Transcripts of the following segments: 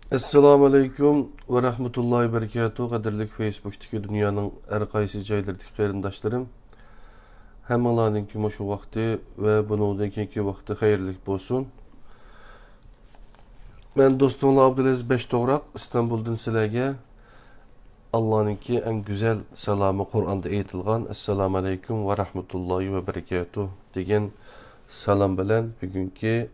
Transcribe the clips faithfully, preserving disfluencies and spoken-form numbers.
ئەسسالامۇ ئەلەيكۇم ۋە رەھمەتۇللاھى ۋە بەرىكاتۇھ. قەدىرلىك فېيسبۇكتىكى دۇنيانىڭ ھەر قايسى جايلىرىدىكى قېرىنداشلىرىم، ھەممىڭلارنىڭكى مۇشۇ ۋاقتى ۋە بۇنىڭدىن كېيىنكى ۋاقتى خەيرلىك بولسۇن. مەن دوستۇڭلار ئابدۇلئەزىز بەشتوغراق، ئىستانبۇلدىن سىلەرگە ئاللانىڭكى ئەڭ گۈزەل سالامى، قۇرئاندا ئېيتىلغان «ئەسسالامۇ ئەلەيكۇم ۋە رەھمەتۇللاھى ۋە بەرىكاتۇھ» دېگەن سالام بىلەن بۈگۈنكى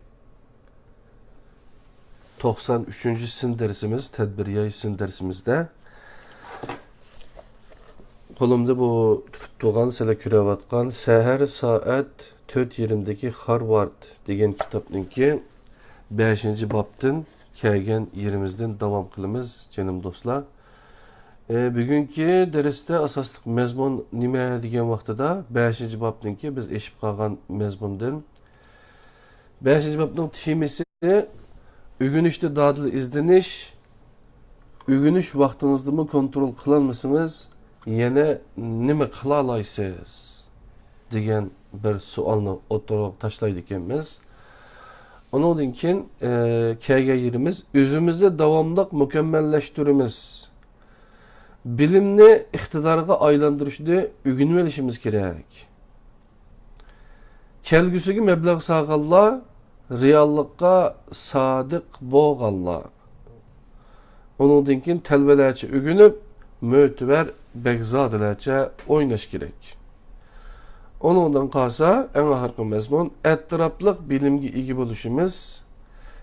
توقسان ئۈچىنچى سىن دەرسىمىز، تەدبىرىياي سىن دەرسىمىزدە قولۇمدا بۇ تۇتۇپ تۇرغان، سىلەر كۆرۈۋاتقان سەھەر سائەت تۆت يېرىمدىكى خارۋارد دېگەن كىتابنىڭكى بەشىنچى بابتىن كەلگەن يېرىمىزدىن داۋام قىلىمىز، جېنىم دوستلار. ئى، بۈگۈنكى دەرستە ئاساسلىق مەزمۇن نېمە دېگەن ۋاقتىدا، بەشىنچى بابنىڭكى بىز ئېشىپ قالغان مەزمۇندىن. بەشىنچى بابنىڭ تېمىسى ئۆگىنىشتە دادىل ئىزدىنىش، ئۆگىنىش ۋاقتىڭىزدىمۇ كونترول قىلالمىسىڭىز، يەنە نېمە قىلالايسىز؟ دېگەن بىر سوئالنى ئوتتۇرىغا تاشلايدىكەنمىز. ئۇنىڭدىن كېيىن، ئە، كەلگەن يېرىمىز، ئۆزىمىزنى داۋاملىق مۇكەممەللەشتۈرىمىز. بىلىمنى ئىقتىدارغا ئايلاندۇرۇشنى ئۆگىنىۋېلىشىمىز كېرەك. كەلگۈسىگە مەبلەغ سالغانلار، رېئاللىققا سادىق بولغانلار، ئۇنىڭدىن كېيىن تەلۋىلەرچە ئۆگىنىپ، مۆتىۋەر بەگزادىلەرچە ئويناش كېرەك. ئۇنىڭدىن قالسا، ئەڭ ئاخىرقى مەزمۇن، ئەتراپلىق بىلىمگە ئىگە بولۇشىمىز،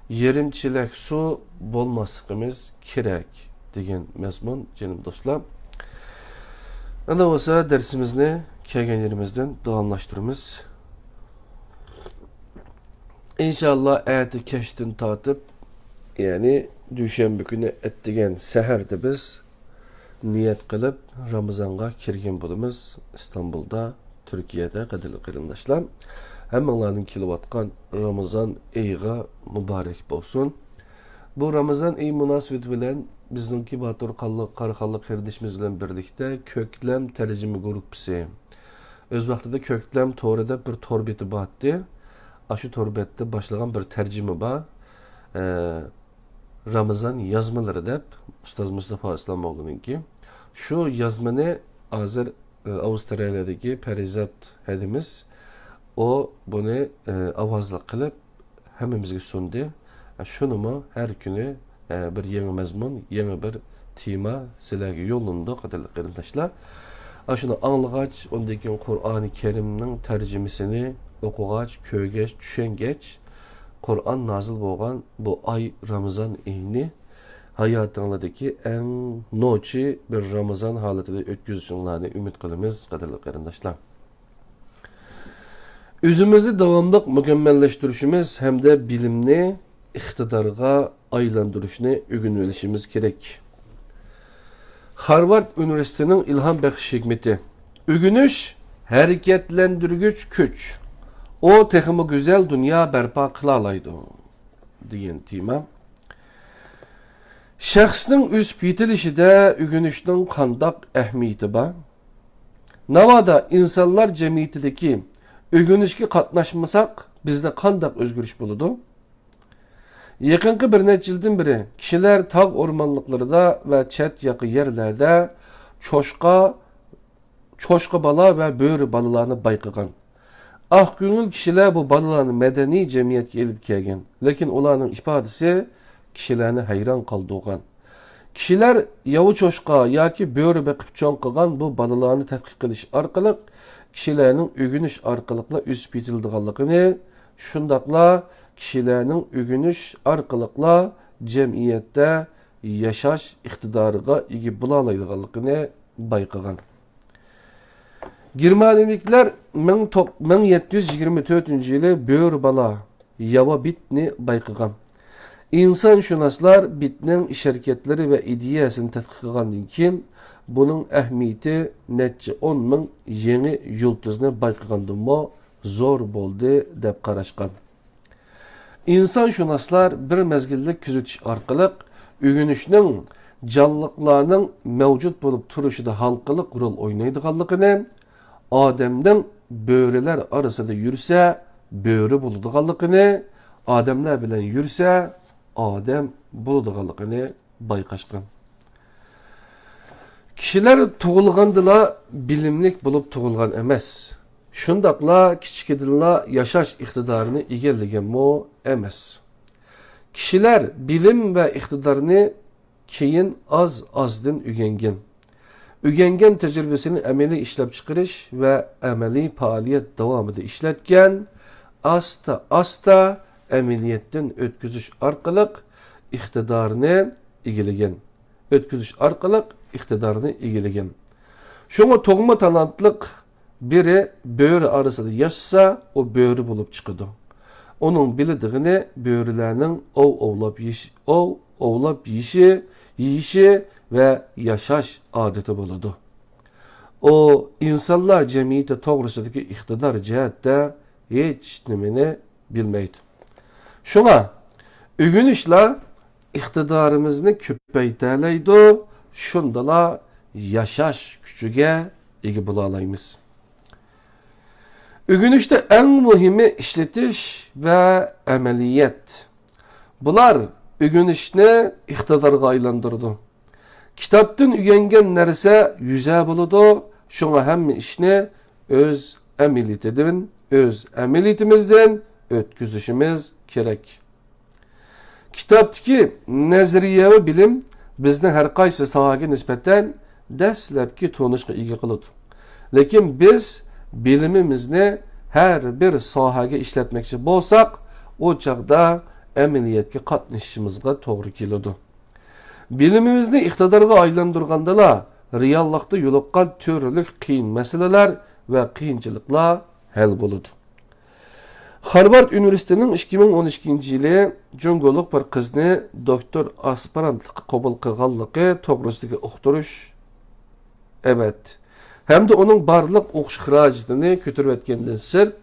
يېرىم چېلەك سۇ بولماسلىقىمىز كېرەك، دېگەن مەزمۇن، جېنىم دوستلار. ئەنە بولسا دەرسىمىزنى كەلگەن يېرىمىزدىن داۋاملاشتۇرىمىز. ئىنشاللا ئەتە كەچتىن تارتىپ، يەنى دۈشەنبە كۈنى ئەتىگەن سەھەردە بىز نىيەت قىلىپ رامىزانغا كىرگەن بولىمىز. ئىستانبۇلدا، تۈركىيەدە، قەدىرلىك قېرىنداشلار، ھەممىڭلارنىڭ كېلىۋاتقان رامىزان ئېيىغا مۇبارەك بولسۇن. بۇ رامىزان ئېيى مۇناسىۋىتى بىلەن بىزنىڭكى باتۇر قارىخانلىق قېرىندىشىمىز بىلەن بىرلىكتە كۆكلەم تەرجىمە گۇرۇپپىسى، ئۆز ۋاقتىدا كۆكلەم تورى دەپ بىر تور بېتى بارتتى. ئاشۇ تور بەتتە باشلىغان بىر تەرجىمە بار. ئە، رامىزان يازمىلىرى دەپ ئۇستاز مۇستافا ئىسلامئوغلۇنىڭكى. شۇ يازمىنى ھازىر، ئە، ئاۋسترالىيەدىكى پەرىزات ھەدىمىز ئۇ بۇنى، ئە، ئاۋازلىق قىلىپ ھەممىمىزگە سۇندى. شۇنىمۇ ھەر كۈنى، ئە، بىر يېڭى مەزمۇن، يېڭى بىر تېما سىلەرگە يوللىنىدۇ، قەدىرلىك قېرىنداشلار. ئاشۇنى ئاڭلىغاچ، ئۇندىن كېيىن قۇرئانى كەرىمنىڭ تەرجىمىسىنى ئوقۇغاچ، كۆرگەچ، چۈشەنگەچ، قۇرئان نازىل بولغان بۇ ئاي رامىزان ئېيىنى ھاياتىڭلاردىكى ئەڭ نوچى بىر رامىزان ھالىتىدە ئۆتكۈزۈشۈڭلارنى ئۈمىد قىلىمىز، قەدىرلىك قېرىنداشلار. ئۆزىمىزنى داۋاملىق مۇكەممەللەشتۈرۈشىمىز ھەمدە بىلىمنى ئىقتىدارغا ئايلاندۇرۇشنى ئۆگىنىۋېلىشىمىز كېرەك. خارۋارد ئۇنىۋېرسىتېتىنىڭ ئىلھام بەخش ھېكمىتى. ئۆگىنىش ھەرىكەتلەندۈرگۈچ كۈچ. ئۇ تېخىمۇ گۈزەل دۇنيا بەرپا قىلالايدۇ، دېگەن تېما. شەخسنىڭ ئۆسۈپ يېتىلىشىدە ئۆگىنىشنىڭ قانداق ئەھمىيىتى بار؟ ناۋادا ئىنسانلار جەمئىيىتىدىكى ئۆگىنىشكە قاتناشمىساق، بىزدە قانداق ئۆزگىرىش بولىدۇ؟ يېقىنقى بىر نەچچە يىلدىن بېرى كىشىلەر تاغ ئورمانلىقلىرىدا ۋە چەت ياقا يەرلەردە چوشقا، چوشقا بالا ۋە بۆرە بالىلارنى بايقىغان. ئاق كۆڭۈل كىشىلەر بۇ بالىلارنى مەدەنىي جەمئىيەتكە ئېلىپ كەلگەن، لېكىن ئۇلارنىڭ ئىپادىسى كىشىلەرنى ھەيران قالدۇرغان. كىشىلەر ياۋا چوشقا ياكى بۆرە بېقىپ چوڭ قىلغان بۇ بالىلارنى تەتقىق قىلىش ئارقىلىق كىشىلەرنىڭ ئۆگىنىش ئارقىلىقلا ئۆسۈپ يېتىلىدىغانلىقىنى، شۇنداقلا كىشىلەرنىڭ ئۆگىنىش ئارقىلىقلا جەمئىيەتتە ياشاش ئىقتىدارىغا ئىگە بولالايدىغانلىقىنى بايقىغان. گېرمانىيىلىكلەر مىڭ توق-، مىڭ يەتتە يۈز يىگىرمە تۆتىنچى يىلى بۆرە بالا، ياۋا بىتنى بايقىغان. ئىنسانشۇناسلار بىتنىڭ ئىش-ھەرىكەتلىرى ۋە ئىدىيەسىنى تەتقىق قىلغاندىن كېيىن، بۇنىڭ ئەھمىيىتى نەچچە ئون مىڭ يېڭى يۇلتۇزنى بايقىغاندىنمۇ زور بولدى دەپ قاراشقان. ئىنسانشۇناسلار بىر مەزگىللىك كۆزىتىش ئارقىلىق ئۆگىنىشنىڭ جانلىقلارنىڭ مەۋجۇت بولۇپ تۇرۇشىدا ھالقىلىق رول ئوينايدىغانلىقىنى، ئادەمنىڭ بۆرىلەر ئارىسىدا يۈرسە بۆرە بولىدىغانلىقىنى، ئادەملەر بىلەن يۈرسە ئادەم بولىدىغانلىقىنى بايقاشقان. كىشىلەر تۇغۇلغاندىلا بىلىملىك بولۇپ تۇغۇلغان ئەمەس. شۇنداقلا كىچىكىدىنلا ياشاش ئىقتىدارىنى ئىگىلىگەنمۇ ئەمەس. كىشىلەر بىلىم ۋە ئىقتىدارنى كېيىن ئاز-ئازدىن ئۆگەنگەن. ئۆگەنگەن تەجرىبىسىنى ئەمەلىي ئىشلەپچىقىرىش ۋە ئەمەلىي پائالىيەت داۋامىدا ئىشلەتكەن، ئاستا-ئاستا ئەمەلىيەتتىن ئۆتكۈزۈش ئارقىلىق ئىقتىدارنى ئىگىلىگەن. ئۆتكۈزۈش ئارقىلىق ئىقتىدارنى ئىگىلىگەن. شۇڭا تۇغما تالانتلىق بىرى بۆرە ئارىسىدا ياشىسا، ئۇ بۆرە بولۇپ چىقىدۇ. ئۇنىڭ بىلىدىغىنى بۆرىلەرنىڭ ئوۋ ئوۋلاپ يېيىش، ئوۋ ئوۋلاپ يېيىشى، يېيىشى ۋە ياشاش ئادىتى بولىدۇ. ئۇ ئىنسانلار جەمئىيىتى توغرىسىدىكى ئىقتىدار جەھەتتە ھېچ نېمىنى بىلمەيدۇ. شۇڭا ئۆگىنىشلا ئىقتىدارىمىزنى كۆپەيتەلەيدۇ، شۇندىلا ياشاش كۈچىگە ئىگە بولالايمىز. ئۆگىنىشتە ئەڭ مۇھىمى ئىشلىتىش ۋە ئەمەلىيەت. بۇلار ئۆگىنىشنى ئىقتىدارغا ئايلاندۇرىدۇ. كىتابتىن ئۆگەنگەن نەرسە يۈزە بولىدۇ، شۇڭا ھەممە ئىشنى ئۆز ئەمەلىيىتىدىن، ئۆز ئەمەلىيىتىمىزدىن ئۆتكۈزۈشىمىز كېرەك. كىتابتىكى نەزەرىيەۋى بىلىم بىزنى ھەر قايسى ساھەگە نىسبەتەن دەسلەپكى تونۇشقا ئىگە قىلىدۇ. لېكىن بىز بىلىمىمىزنى ھەر بىر ساھەگە ئىشلەتمەكچى بولساق، ئۇ چاغدا ئەمەلىيەتكە قاتنىشىشىمىزغا توغرا كېلىدۇ. بىلىمىمىزنى ئىقتىدارغا ئايلاندۇرغاندىلا، رېئاللىقتا يولۇققان تۈرلۈك قىيىن مەسىلىلەر ۋە قىيىنچىلىقلار ھەل بولىدۇ. خارۋارد ئۇنىۋېرسىتېتىنىڭ ئىككى مىڭ ئون ئىككىنچى يىلى جۇڭگولۇق بىر قىزنى دوكتور ئاسپىرانتلىققا قوبۇل قىلغانلىقى توغرىسىدىكى ئۇقتۇرۇش ئەۋەتتى ھەمدە ئۇنىڭ بارلىق ئوقۇش خىراجىتىنى كۆتۈرۈۋەتكەندىن سىرت،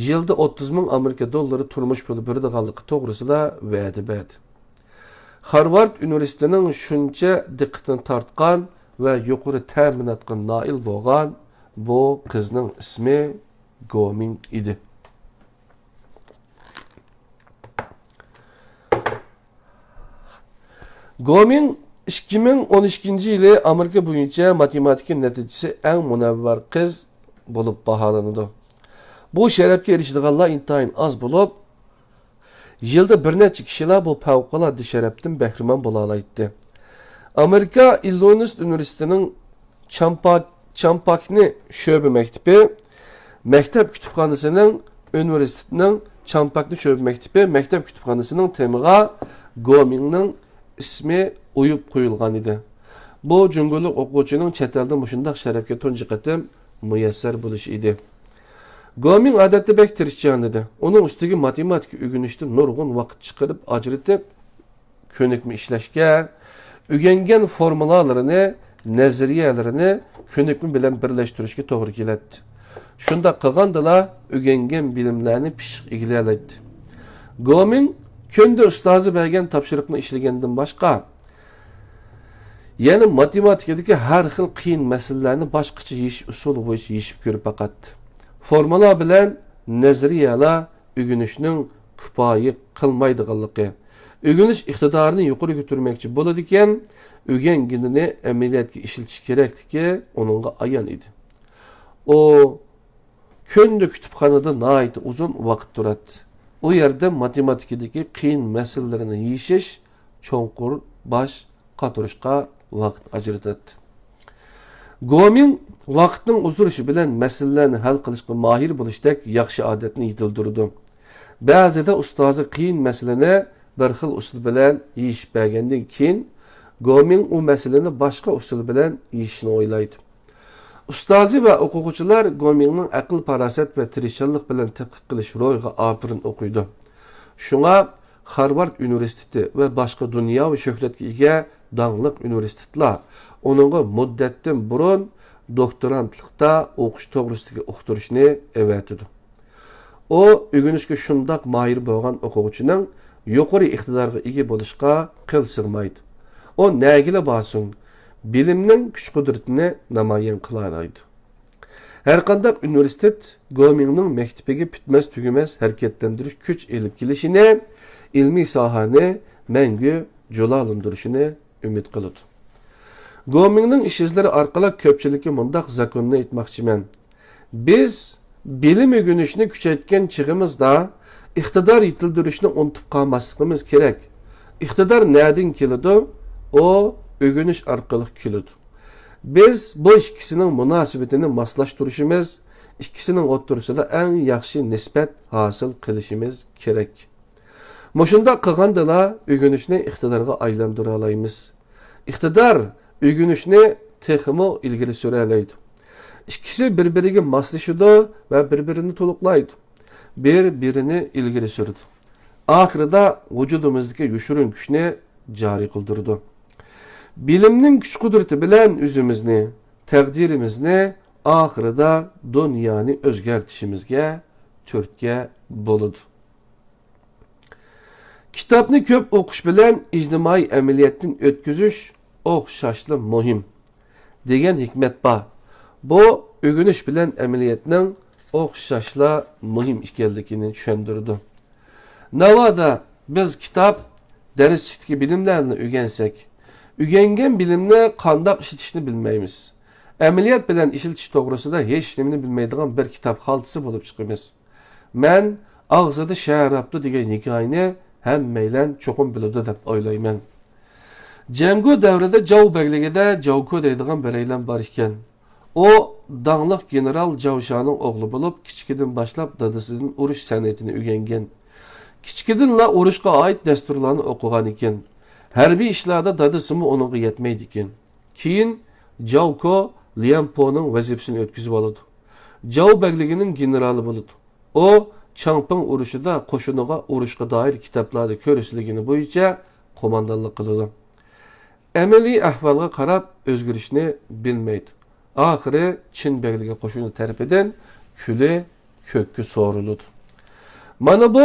يىلدا ئوتتۇز مىڭ ئامېرىكا دوللىرى تۇرمۇش پۇلى بېرىدىغانلىقى توغرىسىدا ۋەدە بەردى. خارۋارد ئۇنىۋېرسىتېتىنىڭ شۇنچە دىققىتىنى تارتقان ۋە يۇقىرى تەمىناتقا نائىل بولغان بۇ قىزنىڭ ئىسمى گومىڭ ئىدى. گومىڭ ئىككى مىڭ ئون ئىككىنچى يىلى ئامېرىكا بويىچە ماتېماتىكا نەتىجىسى ئەڭ مۇنەۋۋەر قىز بولۇپ باھالىنىدۇ. بۇ شەرەپكە ئېرىشىدىغانلار ئىنتايىن ئاز بولۇپ، يىلدا بىر نەچچە كىشىلا بۇ پەۋقۇلئاددە شەرەپتىن بەھرىمەن بولالايتتى. ئامېرىكا ئىللىنويس ئۇنىۋېرسىتېتىنىڭ چامپاك، چامپاكنى شۆبە مەكتىپى، مەكتەپ كۇتۇپخانىسىنىڭ، ئۇنىۋېرسىتېتنىڭ چامپاكنى شۆبە مەكتىپى، مەكتەپ كۇتۇپخانىسىنىڭ تېمىغا گومىڭنىڭ ئىسمى ئويۇپ قويۇلغان ئىدى. بۇ جۇڭگولۇق ئوقۇغۇچىنىڭ چەت ئەلدە مۇشۇنداق شەرەپكە تۇنجى قېتىم مۇيەسسەر بولۇشى ئىدى. گومىڭ ئادەتتە بەك تىرىشچان ئىدى. ئۇنىڭ ئۈستىگە ماتېماتىكا ئۆگىنىشتە نۇرغۇن ۋاقىت چىقىرىپ ئاجرىتىپ، كۆنۈكمە ئىشلەشكە، ئۆگەنگەن فورمۇلالىرىنى نەزەرىيەلىرىنى كۆنۈكمە بىلەن بىرلەشتۈرۈشكە توغرا كېلەتتى. شۇنداق قىلغاندىلا ئۆگەنگەن بىلىملەرنى پىششىق ئىگىلىيەلەيتتى. گومىڭ كۈندە ئۇستازى بەرگەن تاپشۇرۇقنى ئىشلىگەندىن باشقا، يەنە ماتېماتىكىدىكى ھەر خىل قىيىن مەسىلىلەرنى باشقىچە يېشىش ئۇسۇلى بويىچە يېشىپ كۆرۈپ باقاتتى. فورمۇلا بىلەن نەزەرىيەلەر ئۆگىنىشنىڭ كۇپايە قىلمايدىغانلىقى، ئۆگىنىش ئىقتىدارىنى يۇقىرى كۆتۈرمەكچى بولىدىكەن، ئۆگەنگىنىنى ئەمەلىيەتكە ئىشلىتىش كېرەكلىكى ئۇنىڭغا ئايان ئىدى. ئۇ كۈندە كۇتۇپخانىدا ناھايىتى ئۇزۇن ۋاقىت تۇراتتى. ئۇ يەردە ماتېماتىكىدىكى قىيىن مەسىلىلەرنى يېشىش، چوڭقۇر باش قاتۇرۇشقا ۋاقىت ئاجرىتاتتى. گومىڭ ۋاقىتنىڭ ئۇزىرىشى بىلەن مەسىلىلەرنى ھەل قىلىشقا ماھىر بولۇشتەك ياخشى ئادەتنى يېتىلدۈرىدۇ. بەزىدە ئۇستازى قىيىن مەسىلىنى بىر خىل ئۇسۇل بىلەن يېشىپ بەرگەندىن كېيىن، گومىڭ ئۇ مەسىلىنى باشقا ئۇسۇل بىلەن يېشىشنى ئويلايدۇ. ئۇستازى ۋە ئوقۇغۇچىلار گومىڭنىڭ ئەقىل-پاراسەت ۋە تىرىشچانلىق بىلەن تەتقىق قىلىش روھىغا ئاپىرىن ئوقۇيدۇ. شۇڭا خارۋارد ئۇنىۋېرسىتېتى ۋە باشقا دۇنياۋى شۆھرەتكە ئىگە داڭلىق ئۇنىۋېرسىتېتلار ئۇنىڭغا مۇددەتتىن بۇرۇن دوكتورانتلىقتا ئوقۇش توغرىسىدىكى ئۇقتۇرۇشنى ئەۋەتىدۇ. ئۇ ئۆگىنىشكە شۇنداق ماھىر بولغان ئوقۇغۇچىنىڭ يۇقىرى ئىقتىدارغا ئىگە بولۇشقا قىل سىغمايدۇ. ئۇ نەگىلا بارسۇن، بىلىمنىڭ كۈچ-قۇدرىتىنى نامايان قىلالايدۇ. ھەرقانداق ئۇنىۋېرسىتېت گومىڭنىڭ مەكتىپىگە پۈتمەس-تۈگىمەس ھەرىكەتلەندۈرۈش كۈچ ئېلىپ كېلىشىنى، ئىلمىي ساھەنى مەڭگۈ جۇلالاندۇرۇشىنى ئۈمىد قىلىدۇ. گومىڭنىڭ ئىش-ئىزلىرى ئارقىلىق كۆپچىلىككە مۇنداق زاكوننى ئېيتماقچىمەن. بىز بىلىم ئۆگىنىشنى كۈچەيتكەن چېغىمىزدا ئىقتىدار يېتىلدۈرۈشنى ئۇنتۇپ قالماسلىقىمىز كېرەك. ئىقتىدار نەدىن كېلىدۇ؟ ئۇ ئۆگىنىش ئارقىلىق كېلىدۇ. بىز بۇ ئىككىسىنىڭ مۇناسىۋىتىنى ماسلاشتۇرۇشىمىز، ئىككىسىنىڭ ئوتتۇرىسىدا ئەڭ ياخشى نىسبەت ھاسىل قىلىشىمىز كېرەك. مۇشۇنداق قىلغاندىلا ئۆگىنىشنى ئىقتىدارغا ئايلاندۇرالايمىز. ئىقتىدار ئۆگىنىشنى تېخىمۇ ئىلگىرى سۈرەلەيدۇ. ئىككىسى بىر-بىرىگە ماسلىشىدۇ ۋە بىر-بىرىنى تولۇقلايدۇ. بىر-بىرىنى ئىلگىرى سۈرىدۇ. ئاخىرىدا ۋۇجۇدىمىزدىكى يوشۇرۇن كۈچنى جارى قىلدۇرىدۇ. بىلىمنىڭ كۈچ-قۇدرىتى بىلەن ئۆزىمىزنى، تەقدىرىمىزنى، ئاخىرىدا دۇنيانى ئۆزگەرتىشىمىزگە تۈرتكە بولىدۇ. كىتابنى كۆپ ئوقۇش بىلەن ئىجتىمائىي ئەمەلىيەتتىن ئۆتكۈزۈش ئوخشاشلا مۇھىم، دېگەن ھېكمەت بار. بۇ ئۆگىنىش بىلەن ئەمەلىيەتنىڭ ئوخشاشلا مۇھىم ئىكەنلىكىنى چۈشەندۈرىدۇ. ناۋادا بىز كىتاب، دەرسلىكتىكى بىلىملەرنى ئۆگەنسەك، ئۆگەنگەن بىلىمنى قانداق ئىشلىتىشنى بىلمەيمىز. ئەمەلىيەت بىلەن ئىشلىتىش توغرىسىدا ھېچنېمىنى بىلمەيدىغان بىر كىتاب خالتىسى بولۇپ چىقىمىز. مەن ئاغزىدا شەرەپتۇ دېگەن ھېكايىنى ھەممەيلەن چوقۇم بىلىدۇ دەپ ئويلايمەن. جيەنگو دەۋرىدە جاۋ بەگلىكىدە جاۋكو دەيدىغان بىرەيلەن بار ئىكەن. ئۇ داڭلىق گېنېرال جاۋ شانىڭ ئوغلى بولۇپ، كىچىكىدىن باشلاپ دادىسىدىن ئۇرۇش سەنئىتىنى ئۆگەنگەن. كىچىكىدىنلا ئۇرۇشقا ئائىت دەستۇرلارنى ئوقۇغان ئىكەن. ھەربىي ئىشلاردا دادىسىمۇ ئۇنىڭغا يەتمەيدىكەن. كېيىن جاۋكو ليەنپونىڭ ۋەزىپىسىنى ئۆتكۈزۈۋالىدۇ. جاۋ بەگلىكىنىڭ گېنېرالى بولىدۇ. ئۇ چاڭپىڭ ئۇرۇشىدا قوشۇنىغا ئۇرۇشقا دائىر كىتابلاردا كۆرسىتىلگىنى بويىچە قوماندانلىق قىلىدۇ. ئەمەلىي ئەھۋالغا قاراپ ئۆزگىرىشنى بىلمەيدۇ. ئاخىرى چىن بەگلىكى قوشۇنى تەرىپىدىن كۈلى كۆككە سورۇلىدۇ. مانا بۇ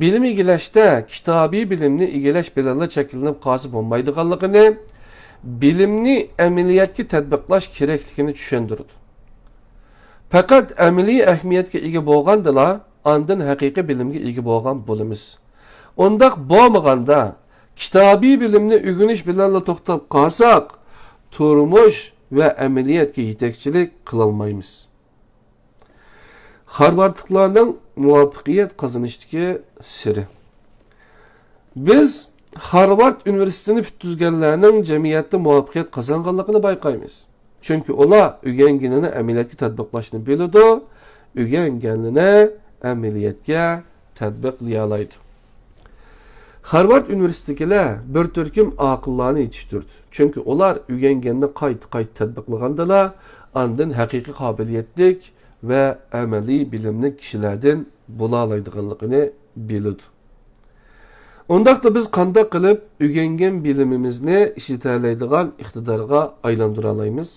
بىلىم ئىگىلەشتە كىتابىي بىلىمنى ئىگىلەش بىلەنلا چەكلىنىپ قالسا بولمايدىغانلىقىنى، بىلىمنى ئەمەلىيەتكە تەتبىقلاش كېرەكلىكىنى چۈشەندۈرىدۇ. پەقەت ئەمەلىي ئەھمىيەتكە ئىگە بولغاندىلا، ئاندىن ھەقىقىي بىلىمگە ئىگە بولغان بولىمىز. ئۇنداق بولمىغاندا، كىتابىي بىلىمنى ئۆگىنىش بىلەنلا توختاپ قالساق، تۇرمۇش ۋە ئەمەلىيەتكە يېتەكچىلىك قىلالمايمىز. خارۋاردلىقلارنىڭ مۇۋەپپەقىيەت قازىنىشتىكى سىرى. بىز خارۋارد ئۇنىۋېرسىتېتىنى پۈتتۈرگەنلەرنىڭ جەمئىيەتتە مۇۋەپپەقىيەت قازانغانلىقىنى بايقايمىز. چۈنكى ئۇلار ئۆگەنگىنىنى ئەمەلىيەتكە تەتبىقلاشنى بىلىدۇ، ئۆگەنگەننى ئەمەلىيەتكە تەتبىقلىيالايدۇ. خارۋارد ئۇنىۋېرسىتېتىدىكىلەر بىر تۈركۈم ئاقىللارنى يېتىشتۈردى. چۈنكى ئۇلار ئۆگەنگەننى قايتا-قايتا تەتبىقلىغاندىلا، ئاندىن ھەقىقىي قابىلىيەتلىك ۋە ئەمەلىي بىلىملىك كىشىلەردىن بولالايدىغانلىقىنى بىلىدۇ. ئۇنداقتا بىز قانداق قىلىپ ئۆگەنگەن بىلىمىمىزنى ئىشلىتەلەيدىغان ئىقتىدارغا ئايلاندۇرالايمىز؟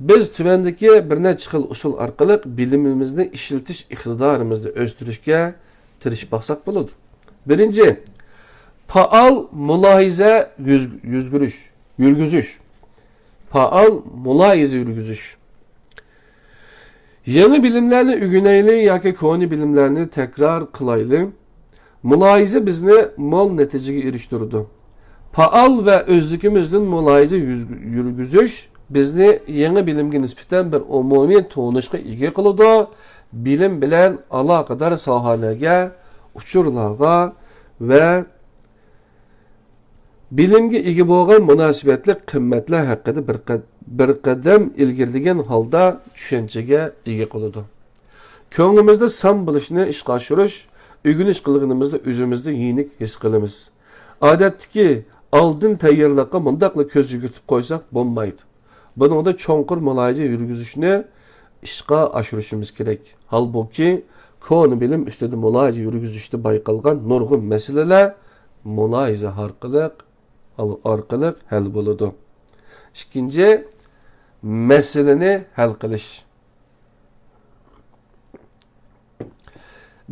بىز تۆۋەندىكى بىر نەچچە خىل ئۇسۇل ئارقىلىق بىلىمىمىزنى ئىشلىتىش ئىقتىدارىمىزنى ئۆستۈرۈشكە تىرىشىپ باقساق بولىدۇ. بىرىنچى، پائال مۇلاھىزە يۈز-، يۈزگۈرۈش، يۈرگۈزۈش. پائال مۇلاھىزە يۈرگۈزۈش. يېڭى بىلىملەرنى ئۆگىنەيلى ياكى كونا بىلىملەرنى تەكرار قىلايلى، مۇلاھىزە بىزنى مول نەتىجىگە ئېرىشتۈرىدۇ. پائال ۋە ئۆزلۈكىمىزدىن مۇلاھىزە يۈز-، يۈرگۈزۈش بىزنى يېڭى بىلىمگە نىسبەتەن بىر ئومۇمىي تونۇشقا ئىگە قىلىدۇ، بىلىم بىلەن ئالاقىدار ساھەلەرگە، ئۇچۇرلارغا ۋە بىلىمگە ئىگە بولغان مۇناسىۋەتلىك قىممەتلەر ھەققىدە بىر قەد-، بىر قەدەم ئىلگىرىلىگەن ھالدا چۈشەنچىگە ئىگە قىلىدۇ. كۆڭلىمىزدە سان بولۇشنى ئىشقا ئاشۇرۇش، ئۆگىنىش قىلغىنىمىزدا ئۆزىمىزنى يېنىك ھېس قىلىمىز. ئادەتتىكى ئالدىن تەييارلىققا مۇنداقلا كۆز يۈگۈرتۈپ قويساق بولمايدۇ. بۇنىڭدا چوڭقۇر مۇلاھىزە يۈرگۈزۈشنى ئىشقا ئاشۇرۇشىمىز كېرەك. ھالبۇكى، كونا بىلىم ئۈستىدە مۇلاھىزە يۈرگۈزۈشتە بايقالغان نۇرغۇن مەسىلىلەر مۇلاھىزە ئارقىلىق، ئارقىلىق ھەل بولىدۇ. ئىككىنچى، مەسىلىنى ھەل قىلىش.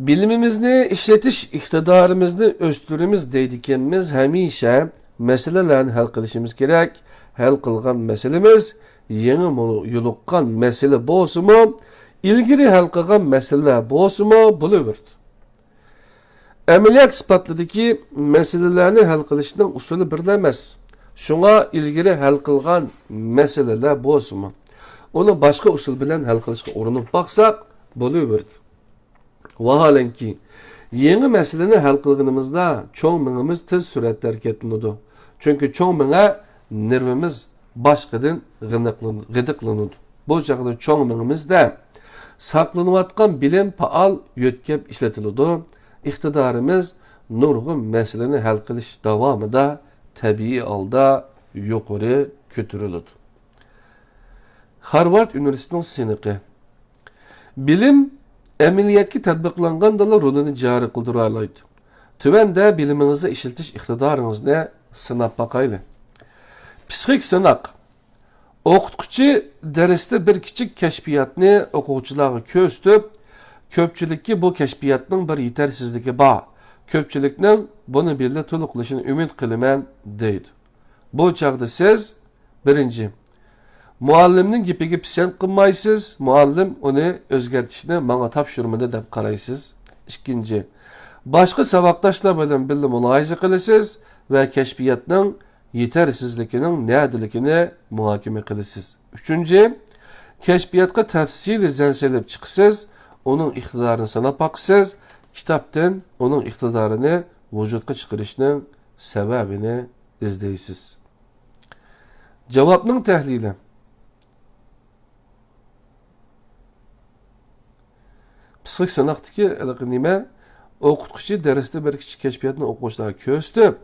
بىلىمىمىزنى ئىشلىتىش ئىقتىدارىمىزنى ئۆستۈرىمىز دەيدىكەنمىز، ھەمىشە مەسىلىلەرنى ھەل قىلىشىمىز كېرەك. ھەل قىلغان مەسىلىمىز يېڭى مو-، يولۇققان مەسىلە بولسىمۇ، ئىلگىرى ھەل قىلغان مەسىلىلەر بولسىمۇ بولۇۋېرىدۇ. ئەمەلىيەت ئىسپاتلىدىكى، مەسىلىلەرنى ھەل قىلىشنىڭ ئۇسۇلى بىرلا ئەمەس. شۇڭا ئىلگىرى ھەل قىلغان مەسىلىلەر بولسىمۇ، ئۇنى باشقا ئۇسۇل بىلەن ھەل قىلىشقا ئۇرۇنۇپ باقساق بولۇۋېرىدۇ. ۋاھالەنكى، يېڭى مەسىلىنى ھەل قىلغىنىمىزدا چوڭ مېڭىمىز تېز سۈرئەتتە ھەرىكەتلىنىدۇ. چۈنكى چوڭ مېڭە نېرۋىمىز باشقىدىن غىنىقلىن-، غىدىقلىنىدۇ. بۇ چاغدا چوڭ مېڭىمىزدە ساقلىنىۋاتقان بىلىم پائال يۆتكەپ ئىشلىتىلىدۇ. ئىقتىدارىمىز نۇرغۇن مەسىلىنى ھەل قىلىش داۋامىدا تەبىئىي ھالدا يۇقىرى كۆتۈرۈلىدۇ. خارۋارد ئۇنىۋېرسىتېتىنىڭ سىنىقى. بىلىم ئەمەلىيەتكە تەتبىقلانغاندىلا رولىنى جارى قىلدۇرالايدۇ. تۆۋەندە بىلىمىڭىزنى ئىشلىتىش ئىقتىدارىڭىزنى سىناپ باقايلى. پسىخىك سىناق. ئوقۇتقۇچى دەرستە بىر كىچىك كەشپىياتنى ئوقۇغۇچىلارغا كۆرسىتىپ، كۆپچىلىككە بۇ كەشپىياتنىڭ بىر يېتەرسىزلىكى بار، كۆپچىلىكنىڭ بۇنى بىللە تولۇقلىشىنى ئۈمىد قىلىمەن، دەيدۇ. بۇ چاغدا سىز، بىرىنچى، مۇئەللىمنىڭ گېپىگە پىسەنت قىلمايسىز، مۇئەللىم ئۇنى ئۆزگەرتىشنى ماڭا تاپشۇرمىدى دەپ قارايسىز. ئىككىنچى، باشقا ساۋاقداشلار بىلەن بىللە مۇلاھىزە قىلىسىز ۋە كەشپىياتنىڭ يېتەرسىزلىكىنىڭ نەدىلىكىنى مۇھاكىمە قىلىسىز. ئۈچىنچى، كەشپىياتقا تەپسىلىي زەن سېلىپ چىقىسىز، ئۇنىڭ ئىقتىدارىنى سىناپ باقىسىز، كىتابتىن ئۇنىڭ ئىقتىدارىنى ۋۇجۇدقا چىقىرىشنىڭ سەۋەبىنى ئىزدەيسىز. جاۋابنىڭ تەھلىلى. پسىخىك سىناقتىكى ھېلىقى نېمە؟ ئوقۇتقۇچى دەرستە بىر كىچىك كەشپىياتنى ئوقۇغۇچىلارغا كۆرسىتىپ،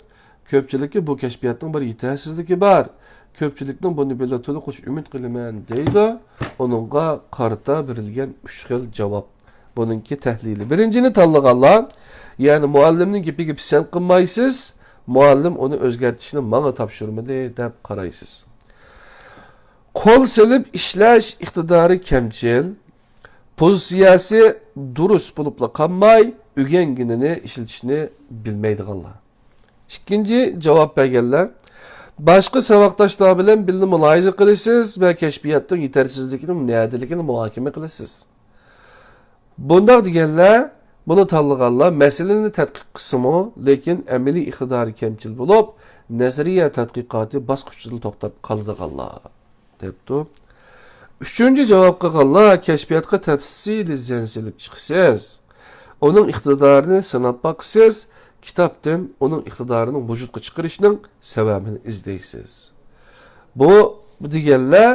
كۆپچىلىككە بۇ كەشپىياتنىڭ بىر يېتەرسىزلىكى بار، كۆپچىلىكنىڭ بۇنى بىللە تولۇقلىشىنى ئۈمىد قىلىمەن، دەيدۇ. ئۇنىڭغا قارىتا بېرىلگەن ئۈچ خىل جاۋاب. بۇنىڭكى تەھلىلى. بىرىنچىنى تاللىغانلار، يەنى مۇئەللىمنىڭ گېپىگە پىسەنت قىلمايسىز، مۇئەللىم ئۇنى ئۆزگەرتىشنى ماڭا تاپشۇرمىدى دەپ قارايسىز. قول سېلىپ ئىشلەش ئىقتىدارى كەمچىل، پوزىتسىيەسى دۇرۇس بولۇپلا قالماي، ئۆگەنگىنىنى ئىشلىتىشنى بىلمەيدىغانلار. ئىككىنچى جاۋاب بەرگەنلەر، باشقا ساۋاقداشلار بىلەن بىللە مۇلاھىزە قىلىسىز ۋە كەشپىياتنىڭ يېتەرسىزلىكىنىڭ نەدىلىكىنى مۇھاكىمە قىلىسىز. بۇنداق دېگەنلەر، بۇنى تاللىغانلار مەسىلىنى تەتقىق قىلسىمۇ، لېكىن ئەمەلىي ئىقتىدارى كەمچىل بولۇپ، نەزەرىيە تەتقىقاتى باسقۇچىدا توختاپ قالىدىغانلار، دەپتۇ. ئۈچىنچى جاۋاب قىلغانلار كەشپىياتقا تەپسىلىي زەن سېلىپ چىقىسىز. ئۇنىڭ ئىقتىدارىنى سىناپ باقىسىز، كىتابتىن ئۇنىڭ ئىقتىدارىنى ۋۇجۇدقا چىقىرىشنىڭ سەۋەبىنى ئىزدەيسىز. بۇ دېگەنلەر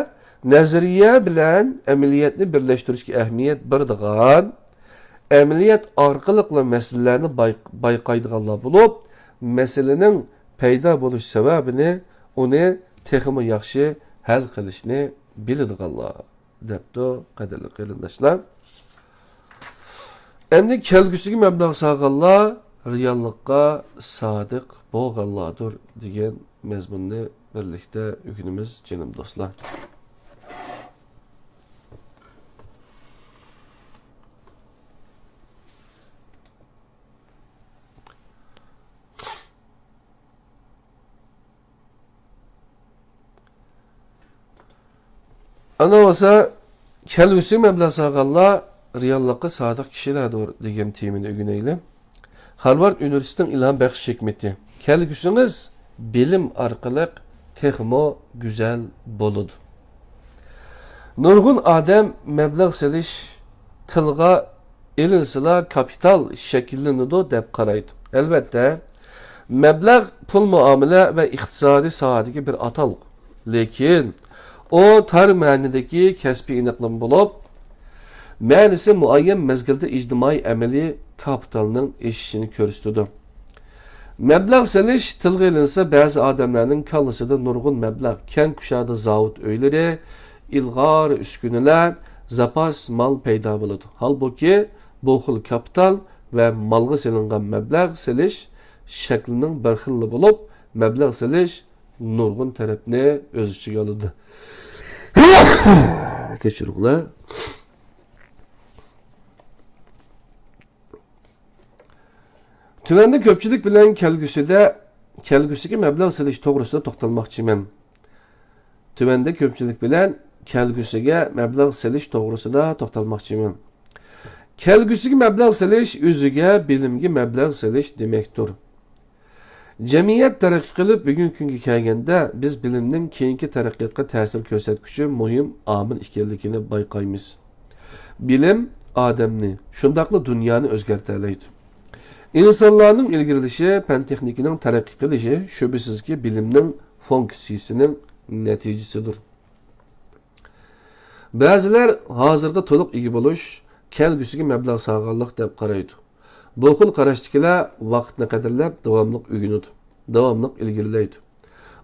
نەزەرىيە بىلەن ئەمەلىيەتنى بىرلەشتۈرۈشكە ئەھمىيەت بېرىدىغان، ئەمەلىيەت ئارقىلىقلا مەسىلىلەرنى باي-، بايقايدىغانلار بولۇپ، مەسىلىنىڭ پەيدا بولۇش سەۋەبىنى، ئۇنى تېخىمۇ ياخشى ھەل قىلىشنى بىلىدىغانلار، دەپتۇ، قەدىرلىك قېرىنداشلار. ئەمدى كەلگۈسىگە مەبلەغ سالغانلار رېئاللىققا سادىق بولغانلاردۇر، دېگەن مەزمۇننى بىرلىكتە ئۆگىنىمىز، جېنىم دوستلار. ئانا بولسا، كەلگۈسى مەبلەغ سالغانلار رېئاللىققا سادىق كىشىلەردۇر، دېگەن تېمىنى ئۆگىنەيلى. خارۋارد ئۇنىۋېرسىتېتىنىڭ ئىلھام بەخش ھېكمىتى. كەلگۈسىڭىز بىلىم ئارقىلىق تېخىمۇ گۈزەل بولىدۇ. نۇرغۇن ئادەم مەبلەغ سېلىش تىلغا ئېلىنسىلا كاپىتال شەكىللىنىدۇ دەپ قارايدۇ. ئەلۋەتتە، مەبلەغ پۇل مۇئامىلە ۋە ئىقتىسادىي ساھەدىكى بىر ئاتالغۇ. لېكىن ئۇ تار مەنىدىكى كەسپىي ئېنىقلىما بولۇپ، مەنىسى مۇئەييەن مەزگىلدە ئىجتىمائىي ئەمەلىي كاپىتالنىڭ ئېشىشىنى كۆرسىتىدۇ. مەبلەغ سېلىش تىلغا ئېلىنسا، بەزى ئادەملەرنىڭ كاللىسىدا نۇرغۇن مەبلەغ، كەڭ كۇشادە زاۋۇت ئۆيلىرى، ئىلغار ئۈسكۈنىلەر، زاپاس مال پەيدا بولىدۇ. ھالبۇكى، بۇ خىل كاپىتال ۋە مالغا سېلىنغان مەبلەغ سېلىش شەكلىنىڭ بىر خىلى بولۇپ، مەبلەغ سېلىش نۇرغۇن تەرەپنى ئۆز ئىچىگە ئالىدۇ. كەچۈرۈڭلار. تۆۋەندە كۆپچىلىك بىلەن كەلگۈسىدە، كەلگۈسىگە مەبلەغ سېلىش توغرىسىدا توختالماقچىمەن. تۆۋەندە كۆپچىلىك بىلەن كەلگۈسىگە مەبلەغ سېلىش توغرىسىدا توختالماقچىمەن. كەلگۈسىگە مەبلەغ سېلىش ئۆزىگە، بىلىمگە مەبلەغ سېلىش دېمەكتۇر. جەمئىيەت تەرەققىي قىلىپ، بۈگۈنكى كۈنگە كەلگەندە، بىز بىلىمنىڭ كېيىنكى تەرەققىياتقا تەسىر كۆرسەتكۈچى مۇھىم ئامىل ئىكەنلىكىنى بايقايمىز. بىلىم ئادەمنى، شۇنداقلا دۇنيانى ئۆزگەرتەلەيدۇ. ئىنسانلارنىڭ ئىلگىرىلىشى، پەن-تېخنىكىنىڭ تەرەققىي قىلىشى شۈبھىسىزكى بىلىمنىڭ فۇنكسىيىسىنىڭ نەتىجىسىدۇر. بەزىلەر ھازىرغا تولۇق ئىگە بولۇش، كەلگۈسىگە مەبلەغ سالغانلىق دەپ قارايدۇ. بۇ خىل قاراشتىكىلەر ۋاقىتنى قەدىرلەپ، داۋاملىق ئۆگىنىدۇ، داۋاملىق ئىلگىرىلەيدۇ.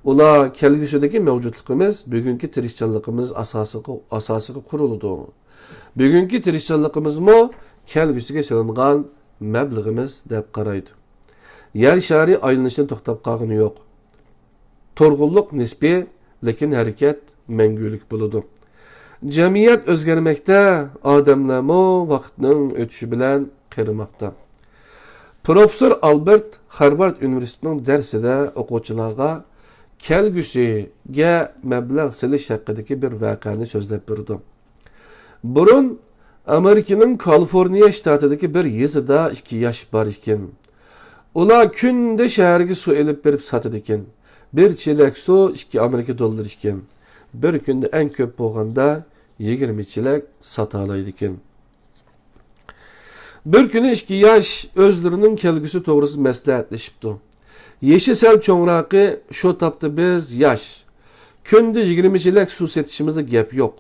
ئۇلار كەلگۈسىدىكى مەۋجۇتلۇقىمىز بۈگۈنكى تىرىشچانلىقىمىز ئاساسىغا، ئاساسىغا قۇرۇلىدۇ. بۈگۈنكى تىرىشچانلىقىمىزمۇ كەلگۈسىگە سېلىنغان مەبلىغىمىز دەپ قارايدۇ. يەر شارى ئايلىنىشتىن توختاپ قالغىنى يوق. تۇرغۇنلۇق نىسپىي، لېكىن ھەرىكەت مەڭگۈلۈك بولىدۇ. جەمئىيەت ئۆزگەرمەكتە، ئادەملەرمۇ ۋاقىتنىڭ ئۆتۈشى بىلەن قېرىماقتا. پروفېسسور ئالبېرت خارۋارد ئۇنىۋېرسىتېتىنىڭ دەرسىدە ئوقۇغۇچىلارغا كەلگۈسىگە مەبلەغ سېلىش ھەققىدىكى بىر ۋەقەنى سۆزلەپ بېرىدۇ. بۇرۇن ئامېرىكىنىڭ كالىفورنىيە شتاتىدىكى بىر يېزىدا ئىككى ياش بار ئىكەن. ئۇلار كۈندە شەھەرگە سۇ ئېلىپ بېرىپ ساتىدىكەن. بىر چېلەك سۇ ئىككى ئامېرىكا دوللىرى ئىكەن. بىر كۈندە ئەڭ كۆپ بولغاندا يىگىرمە چېلەك ساتالايدىكەن. بىر كۈنى ئىككى ياش ئۆزلىرىنىڭ كەلگۈسى توغرىسىدا مەسلىھەتلىشىپتۇ. يېشى سەل چوڭراقى، شۇ تاپتا بىز ياش. كۈندە يىگىرمە چېلەك سۇ سېتىشىمىزدا گەپ يوق.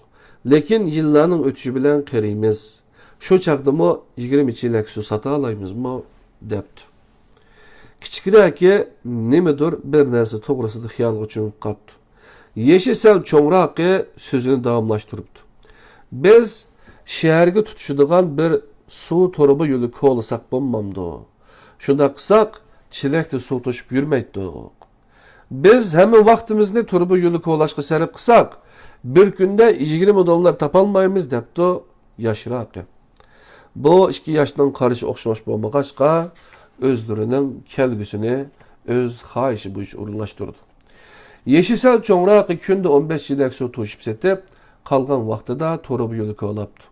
لېكىن يىللارنىڭ ئۆتۈشى بىلەن قېرىيمىز. شۇ چاغدىمۇ يىگىرمە چېلەك سۇ ساتالايمىزمۇ؟ دەپتۇ. كىچىكرەكى نېمىدۇر بىر نەرسە توغرىسىدا خىيالغا چۆمۈپ قاپتۇ. يېشى سەل چوڭراقى سۆزىنى داۋاملاشتۇرۇپتۇ. بىز شەھەرگە تۇتىشىدىغان بىر سۇ تۇرۇبا يولى كولىساق بولمامدۇ؟ شۇنداق قىلساق، چېلەكتە سۇ توشۇپ يۈرمەيتتۇق. بىز ھەممە ۋاقتىمىزنى تۇرۇبا يولى كولاشقا سەرپ قىلساق، بىر كۈندە يىگىرمە دوللار تاپالمايمىز، دەپتۇ ياشراقى. بۇ ئىككى ياشنىڭ قارىشى ئوخشىماش بولمىغاچقا، ئۆزلىرىنىڭ كەلگۈسىنى ئۆز خاھىشى بويىچە ئورۇنلاشتۇرىدۇ. يېشى سەل چوڭراقى كۈندە ئون بەش چېلەك سۇ توشۇپ سېتىپ، قالغان ۋاقتىدا تۇرۇبا يولى كولاپتۇ.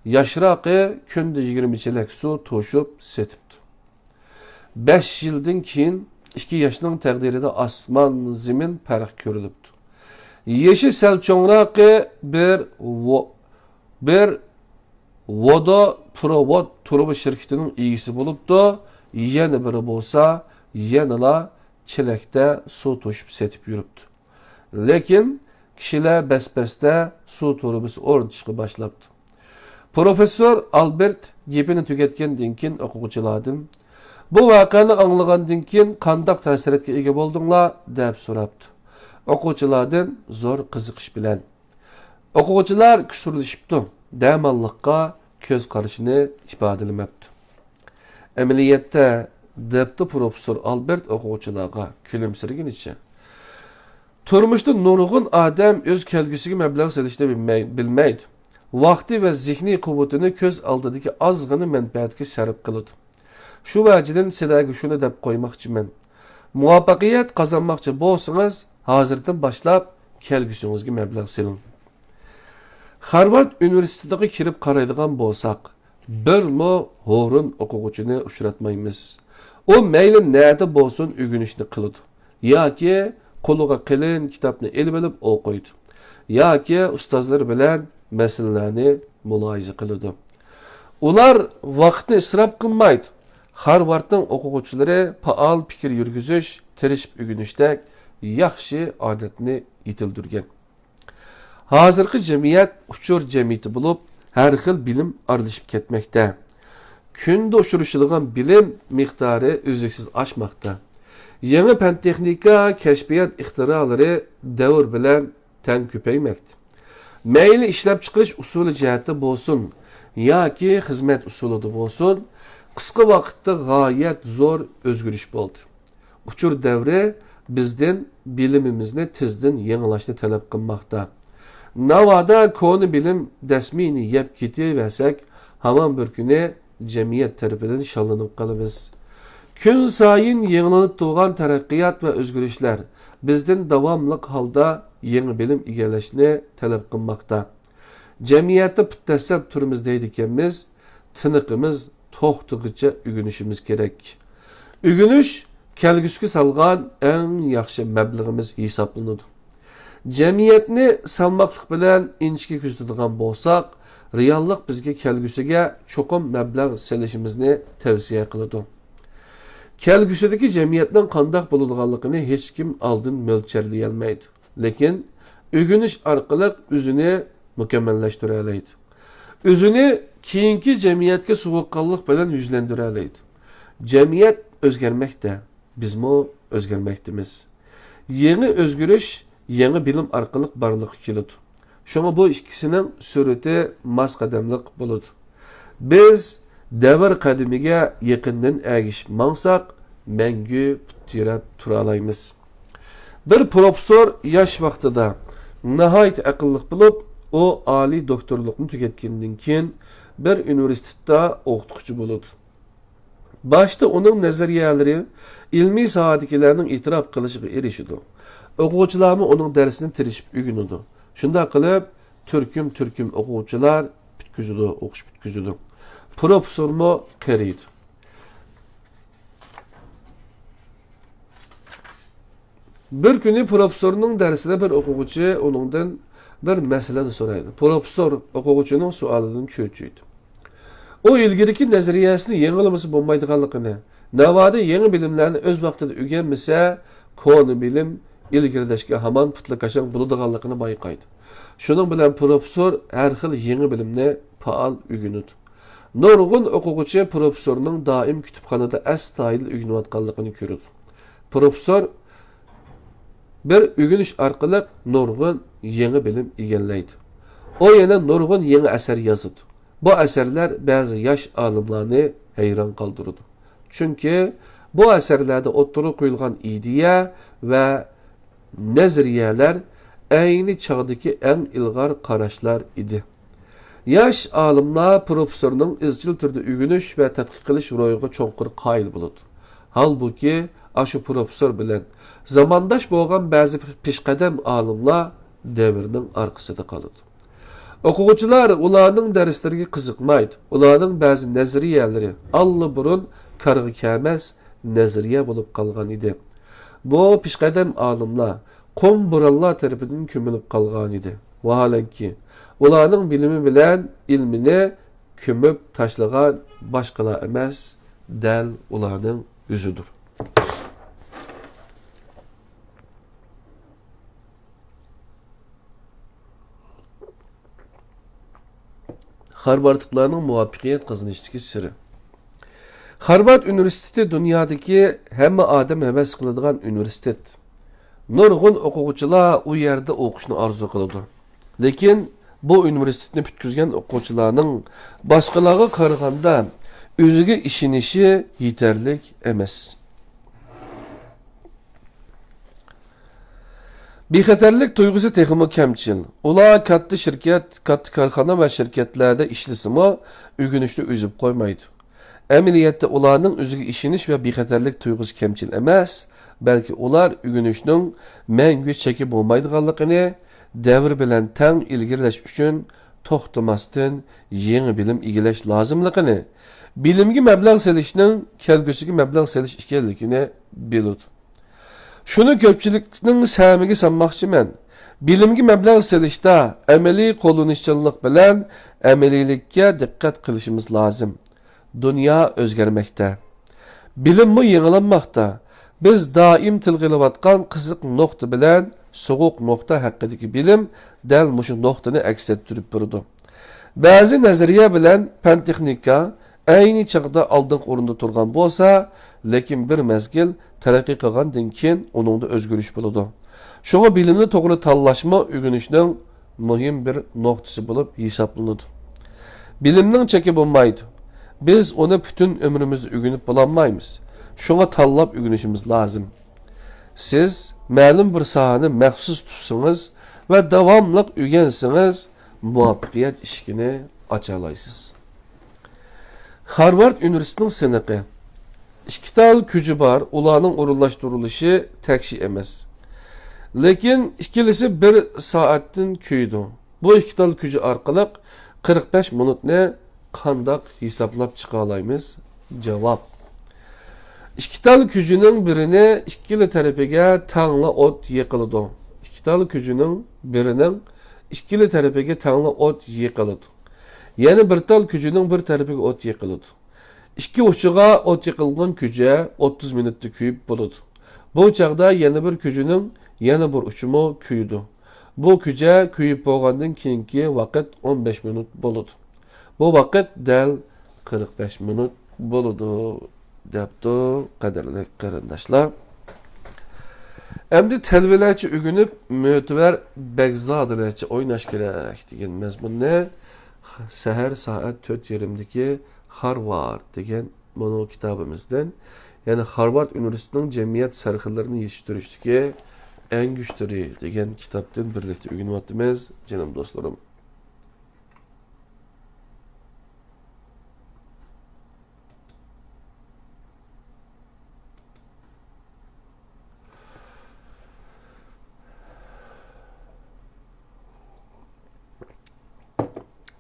ياشراقى كۈندە يىگىرمە چېلەك سۇ توشۇپ سېتىپتۇ. بەش يىلدىن كېيىن ئىككى ياشنىڭ تەقدىرىدە ئاسمان زېمىن پەرق كۆرۈلۈپتۇ. يېشى سەل چوڭراقى بىر ۋو-، بىر ۋودوپروۋود تۇرۇبا شىركىتىنىڭ ئىگىسى بولۇپتۇ، يەنە بىرى بولسا يەنىلا چېلەكتە سۇ توشۇپ سېتىپ يۈرۈپتۇ. لېكىن كىشىلەر بەس-بەستە سۇ تۇرۇبىسى ئورنىتىشقا باشلاپتۇ. پروفېسسور ئالبېرت گېپىنى تۈگەتكەندىن كېيىن ئوقۇغۇچىلاردىن، «بۇ ۋەقەنى ئاڭلىغاندىن كېيىن قانداق تەسىراتقا ئىگە بولدۇڭلار؟» دەپ سوراپتۇ. ئوقۇغۇچىلاردىن زور قىزىقىش بىلەن. ئوقۇغۇچىلار كۇسۇرلىشىپتۇ، دەماللىققا كۆز قارىشىنى ئىپادىلىمەپتۇ. «ئەمەلىيەتتە»، دەپتۇ پروفېسسور ئالبېرت ئوقۇغۇچىلارغا كۈلۈمسىرىگىنىچە، «تۇرمۇشتا نۇرغۇن ئادەم ئۆز كەلگۈسىگە مەبلەغ سېلىشنى بىلمەي-، بىلمەيدۇ. ۋاقتى ۋە زېھنىي قۇۋۋىتىنى كۆز ئالدىدىكى ئازغىنە مەنپەئەتكە سەرپ قىلىدۇ. شۇ ۋەجىدىن سىلەرگە شۇنى دەپ قويماقچىمەن. مۇۋەپپەقىيەت قازانماقچى بولسىڭىز، ھازىردىن باشلاپ كەلگۈسىڭىزگە مەبلەغ سېلىڭ.» خارۋارد ئۇنىۋېرسىتېتىغا كىرىپ قارايدىغان بولساق، بىرمۇ ھۇرۇن ئوقۇغۇچىنى ئۇچراتمايمىز. ئۇ مەيلى نەدە بولسۇن ئۆگىنىشنى قىلىدۇ. ياكى قولىغا قېلىن كىتابنى ئېلىۋېلىپ ئوقۇيدۇ. ياكى ئۇستازلىرى بىلەن مەسىلىلەرنى مۇلاھىزە قىلىدۇ. ئۇلار ۋاقىتنى ئىسراپ قىلمايدۇ. خارۋاردنىڭ ئوقۇغۇچىلىرى پائال پىكىر يۈرگۈزۈش، تىرىشىپ ئۆگىنىشتەك ياخشى ئادەتنى يېتىلدۈرگەن. ھازىرقى جەمئىيەت ئۇچۇر جەمئىيىتى بولۇپ، ھەر خىل بىلىم ئارىلىشىپ كەتمەكتە. كۈندە ئۇچرىشىدىغان بىلىم مىقدارى ئۈزلۈكسىز ئاشماقتا. يېڭى پەن-تېخنىكا، كەشپىيات ئىختىرالىرى دەۋر بىلەن تەڭ كۆپەيمەكتە. مەيلى ئىشلەپچىقىرىش ئۇسۇلى جەھەتتە بولسۇن ياكى خىزمەت ئۇسۇلىدا بولسۇن، قىسقا ۋاقىتتا غايەت زور ئۆزگىرىش بولدى. ئۇچۇر دەۋرى بىزدىن بىلىمىمىزنى تېزدىن يېڭىلاشنى تەلەپ قىلماقتا. ناۋادا كونا بىلىم دەسمىيىنى يەپ كېتىۋەرسەك، ھامان بىر كۈنى جەمئىيەت تەرىپىدىن شاللىنىپ قالىمىز. كۈنسايىن يېڭىلىنىپ تۇرغان تەرەققىيات ۋە ئۆزگىرىشلەر بىزدىن داۋاملىق ھالدا يېڭى بىلىم ئىگىلەشنى تەلەپ قىلماقتا. جەمئىيەتتە پۇت تەسلەپ تۇرىمىز دەيدىكەنمىز، تىنىقىمىز توختىغىچە ئۆگىنىشىمىز كېرەك. ئۆگىنىش كەلگۈسىگە سالغان ئەڭ ياخشى مەبلىغىمىز ھېسابلىنىدۇ. جەمئىيەتنى سالماقلىق بىلەن ئىنچىكە كۆزىتىدىغان بولساق، رېئاللىق بىزگە كەلگۈسىگە چوقۇم مەبلەغ سېلىشىمىزنى تەۋسىيە قىلىدۇ. كەلگۈسىدىكى جەمئىيەتنىڭ قانداق بولىدىغانلىقىنى ھېچكىم ئالدىن مۆلچەرلىيەلمەيدۇ. لېكىن ئۆگىنىش ئارقىلىق ئۆزىنى مۇكەممەللەشتۈرەلەيدۇ. ئۆزىنى كېيىنكى جەمئىيەتكە سوغۇققانلىق بىلەن يۈزلەندۈرەلەيدۇ. جەمئىيەت ئۆزگەرمەكتە، بىزمۇ ئۆزگەرمەكتىمىز. يېڭى ئۆزگىرىش يېڭى بىلىم ئارقىلىق بارلىققا كېلىدۇ. شۇڭا بۇ ئىككىسىنىڭ سۈرئىتى ماس قەدەملىق بولىدۇ. بىز دەۋر قەدىمىگە يېقىندىن ئەگىشىپ ماڭساق، مەڭگۈ پۇت تىرەپ تۇرالايمىز. بىر پروفېسسور ياش ۋاقتىدا ناھايىتى ئەقىللىق بولۇپ، ئۇ ئالىي دوكتورلۇقنى تۈگەتكەندىن كېيىن بىر ئۇنىۋېرسىتېتتا ئوقۇتقۇچى بولىدۇ. باشتا ئۇنىڭ نەزەرىيەلىرى ئىلمىي ساھەدىكىلەرنىڭ ئېتىراپ قىلىشىغا ئېرىشىدۇ. ئوقۇغۇچىلارمۇ ئۇنىڭ دەرسىنى تىرىشىپ ئۆگىنىدۇ. شۇنداق قىلىپ، تۈركۈم-تۈركۈم ئوقۇغۇچىلار پۈتكۈزىدۇ، ئوقۇش پۈتكۈزىدۇ. پروفېسسورمۇ قېرىيدۇ. بىر كۈنى پروفېسسورنىڭ دەرسىدە بىر ئوقۇغۇچى ئۇنىڭدىن بىر مەسىلىنى سورايدۇ. پروفېسسور ئوقۇغۇچىنىڭ سوئالىدىن چۆچۈيدۇ. ئۇ ئىلگىرىكى نەزەرىيەسىنى يېڭىلىمىسا بولمايدىغانلىقىنى، ناۋادا يېڭى بىلىملەرنى ئۆز ۋاقتىدا ئۆگەنمىسە، كونا بىلىم ئىلگىرىلەشكە ھامان پۇتلىكاشاڭ بولىدىغانلىقىنى بايقايدۇ. شۇنىڭ بىلەن پروفېسسور ھەر خىل يېڭى بىلىمنى پائال ئۆگىنىدۇ. نۇرغۇن ئوقۇغۇچى پروفېسسورنىڭ دائىم كۇتۇپخانىدا ئەستايىدىل ئۆگىنىۋاتقانلىقىنى كۆرىدۇ. پروفېسسور بىر ئۆگىنىش ئارقىلىق نۇرغۇن يېڭى بىلىم ئىگىلەيدۇ. ئۇ يەنە نۇرغۇن يېڭى ئەسەر يازىدۇ. بۇ ئەسەرلەر بەزى ياش ئالىملارنى ھەيران قالدۇرىدۇ. چۈنكى بۇ ئەسەرلەردە ئوتتۇرىغا قويۇلغان ئىدىيە ۋە نەزەرىيەلەر ئەينى چاغدىكى ئەڭ ئىلغار قاراشلار ئىدى. ياش ئالىملار پروفېسسورنىڭ ئىزچىل تۈردە ئۆگىنىش ۋە تەتقىق قىلىش روھىغا چوڭقۇر قايىل بولىدۇ. ھالبۇكى، ئاشۇ پروفېسسور بىلەن زامانداش بولغان بەزى پېشقەدەم ئالىملار دەۋرنىڭ ئارقىسىدا قالىدۇ. ئوقۇغۇچىلار ئۇلارنىڭ دەرسلىرىگە قىزىقمايدۇ. ئۇلارنىڭ بەزى نەزەرىيەلىرى ئاللىبۇرۇن كارغا كەلمەس نەزەرىيە بولۇپ قالغان ئىدى. بۇ پېشقەدەم ئالىملار قۇم بورانلار تەرىپىدىن كۆمۈلۈپ قالغانىدى. ۋاھالەنكى، ئۇلارنىڭ بىلىمى بىلەن ئىلمىنى كۆمۈپ تاشلىغان باشقىلار ئەمەس، دەل ئۇلارنىڭ ئۆزىدۇر. خارۋاردلىقلارنىڭ مۇۋەپپەقىيەت قازىنىشتىكى سىرى. خارۋارد ئۇنىۋېرسىتېتى دۇنيادىكى ھەممە ئادەم ھەۋەس قىلىدىغان ئۇنىۋېرسىتېت. نۇرغۇن ئوقۇغۇچىلار ئۇ يەردە ئوقۇشنى ئارزۇ قىلىدۇ. لېكىن بۇ ئۇنىۋېرسىتېتنى پۈتكۈزگەن ئوقۇغۇچىلارنىڭ باشقىلارغا قارىغاندا ئۆزىگە ئىشىنىشى يېتەرلىك ئەمەس. بىخەتەرلىك تۇيغۇسى تېخىمۇ كەمچىل. ئۇلار كاتتا شىركەت، كاتتا كارخانا ۋە شىركەتلەردە ئىشلىسىمۇ، ئۆگىنىشنى ئۈزۈپ قويمايدۇ. ئەمەلىيەتتە ئۇلارنىڭ ئۆزىگە ئىشىنىش ۋە بىخەتەرلىك تۇيغۇسى كەمچىل ئەمەس، بەلكى ئۇلار ئۆگىنىشنىڭ مەڭگۈ چېكى بولمايدىغانلىقىنى، دەۋر بىلەن تەڭ ئىلگىرىلەش ئۈچۈن توختىماستىن يېڭى بىلىم ئىگىلەش لازىملىقىنى، بىلىمگە مەبلەغ سېلىشنىڭ كەلگۈسىگە مەبلەغ سېلىش ئىكەنلىكىنى بىلىدۇ. شۇنى كۆپچىلىكنىڭ سەمىگە سالماقچىمەن. بىلىمگە مەبلەغ سېلىشتا ئەمەلىي قوللىنىشچانلىق بىلەن ئەمەلىيلىككە دىققەت قىلىشىمىز لازىم. دۇنيا ئۆزگەرمەكتە. بىلىممۇ يېڭىلانماقتا. بىز دائىم تىلغا ئېلىۋاتقان قىزىق نۇقتا بىلەن سوغۇق نۇقتا ھەققىدىكى بىلىم دەل مۇشۇ نۇقتىنى ئەكس ئەتتۈرۈپ بېرىدۇ. بەزى نەزەرىيە بىلەن پەن-تېخنىكا ئەينى چاغدا ئالدىنقى ئورۇندا تۇرغان بولسا، لېكىن بىر مەزگىل تەرەققىي قىلغاندىن كېيىن ئۇنىڭدا ئۆزگىرىش بولىدۇ. شۇڭا بىلىمنى توغرا تاللاشمۇ ئۆگىنىشنىڭ مۇھىم بىر نۇقتىسى بولۇپ ھېسابلىنىدۇ. بىلىمنىڭ چېكى بولمايدۇ. بىز ئۇنى پۈتۈن ئۆمرىمىزدە ئۆگىنىپ بولالمايمىز. شۇڭا تاللاپ ئۆگىنىشىمىز لازىم. سىز مەلۇم بىر ساھەنى مەخسۇس تۇتسىڭىز ۋە داۋاملىق ئۆگەنسىڭىز، مۇۋەپپەقىيەت ئىشىكىنى ئاچالايسىز. خارۋارد ئۇنىۋېرسىتېتىنىڭ سىنىقى. ئىككى تال كۈجى بار، ئۇلارنىڭ ئورۇنلاشتۇرۇلۇشى تەكشى ئەمەس. لېكىن ئىككىلىسى بىر سائەتتىن كۆيىدۇ. بۇ ئىككى تال كۈجى ئارقىلىق قىرىق بەش مىنۇتنى قانداق ھېسابلاپ چىقالايمىز؟ جاۋاب. ئىككى تال كۈجىنىڭ بىرىنى ئىككىلا تەرىپىگە تەڭلا ئوت يېقىلىدۇ. ئىككى تال كۈجىنىڭ بىرىنىڭ ئىككىلا تەرىپىگە تەڭلا ئوت يېقىلىدۇ. يەنە بىر تال كۈجىنىڭ بىر تەرىپىگە ئوت يېقىلىدۇ. ئىككى ئۇچىغا ئوت يېقىلغان كۈجە ئوتتۇز مىنۇتتا كۆيۈپ بولىدۇ. بۇ چاغدا يەنە بىر كۈجىنىڭ يەنە بىر ئۇچىمۇ كۆيىدۇ. بۇ كۈجە كۆيۈپ بولغاندىن كېيىنكى ۋاقىت ئون بەش مىنۇت بولىدۇ. بۇ ۋاقىت دەل قىرىق بەش مىنۇت بولىدۇ، دەپتۇ، قەدىرلىك قېرىنداشلار. ئەمدى تەلۋىلەرچە ئۆگىنىپ، مۆتىۋەر بەگزادىلەرچە ئويناش كېرەك، دېگەن مەزمۇننى سەھەر سائەت تۆت يېرىمدىكى خارۋارد دېگەن مۇنۇ كىتابىمىزدىن، يەنى خارۋارد ئۇنىۋېرسىتېتىنىڭ جەمئىيەت سەرخىللىرىنى يېتىشتۈرۈشتىكى ئەڭگۈشتىرى دېگەن كىتابتىن بىرلىكتە ئۆگىنىۋاتىمىز، جېنىم دوستلىرىم.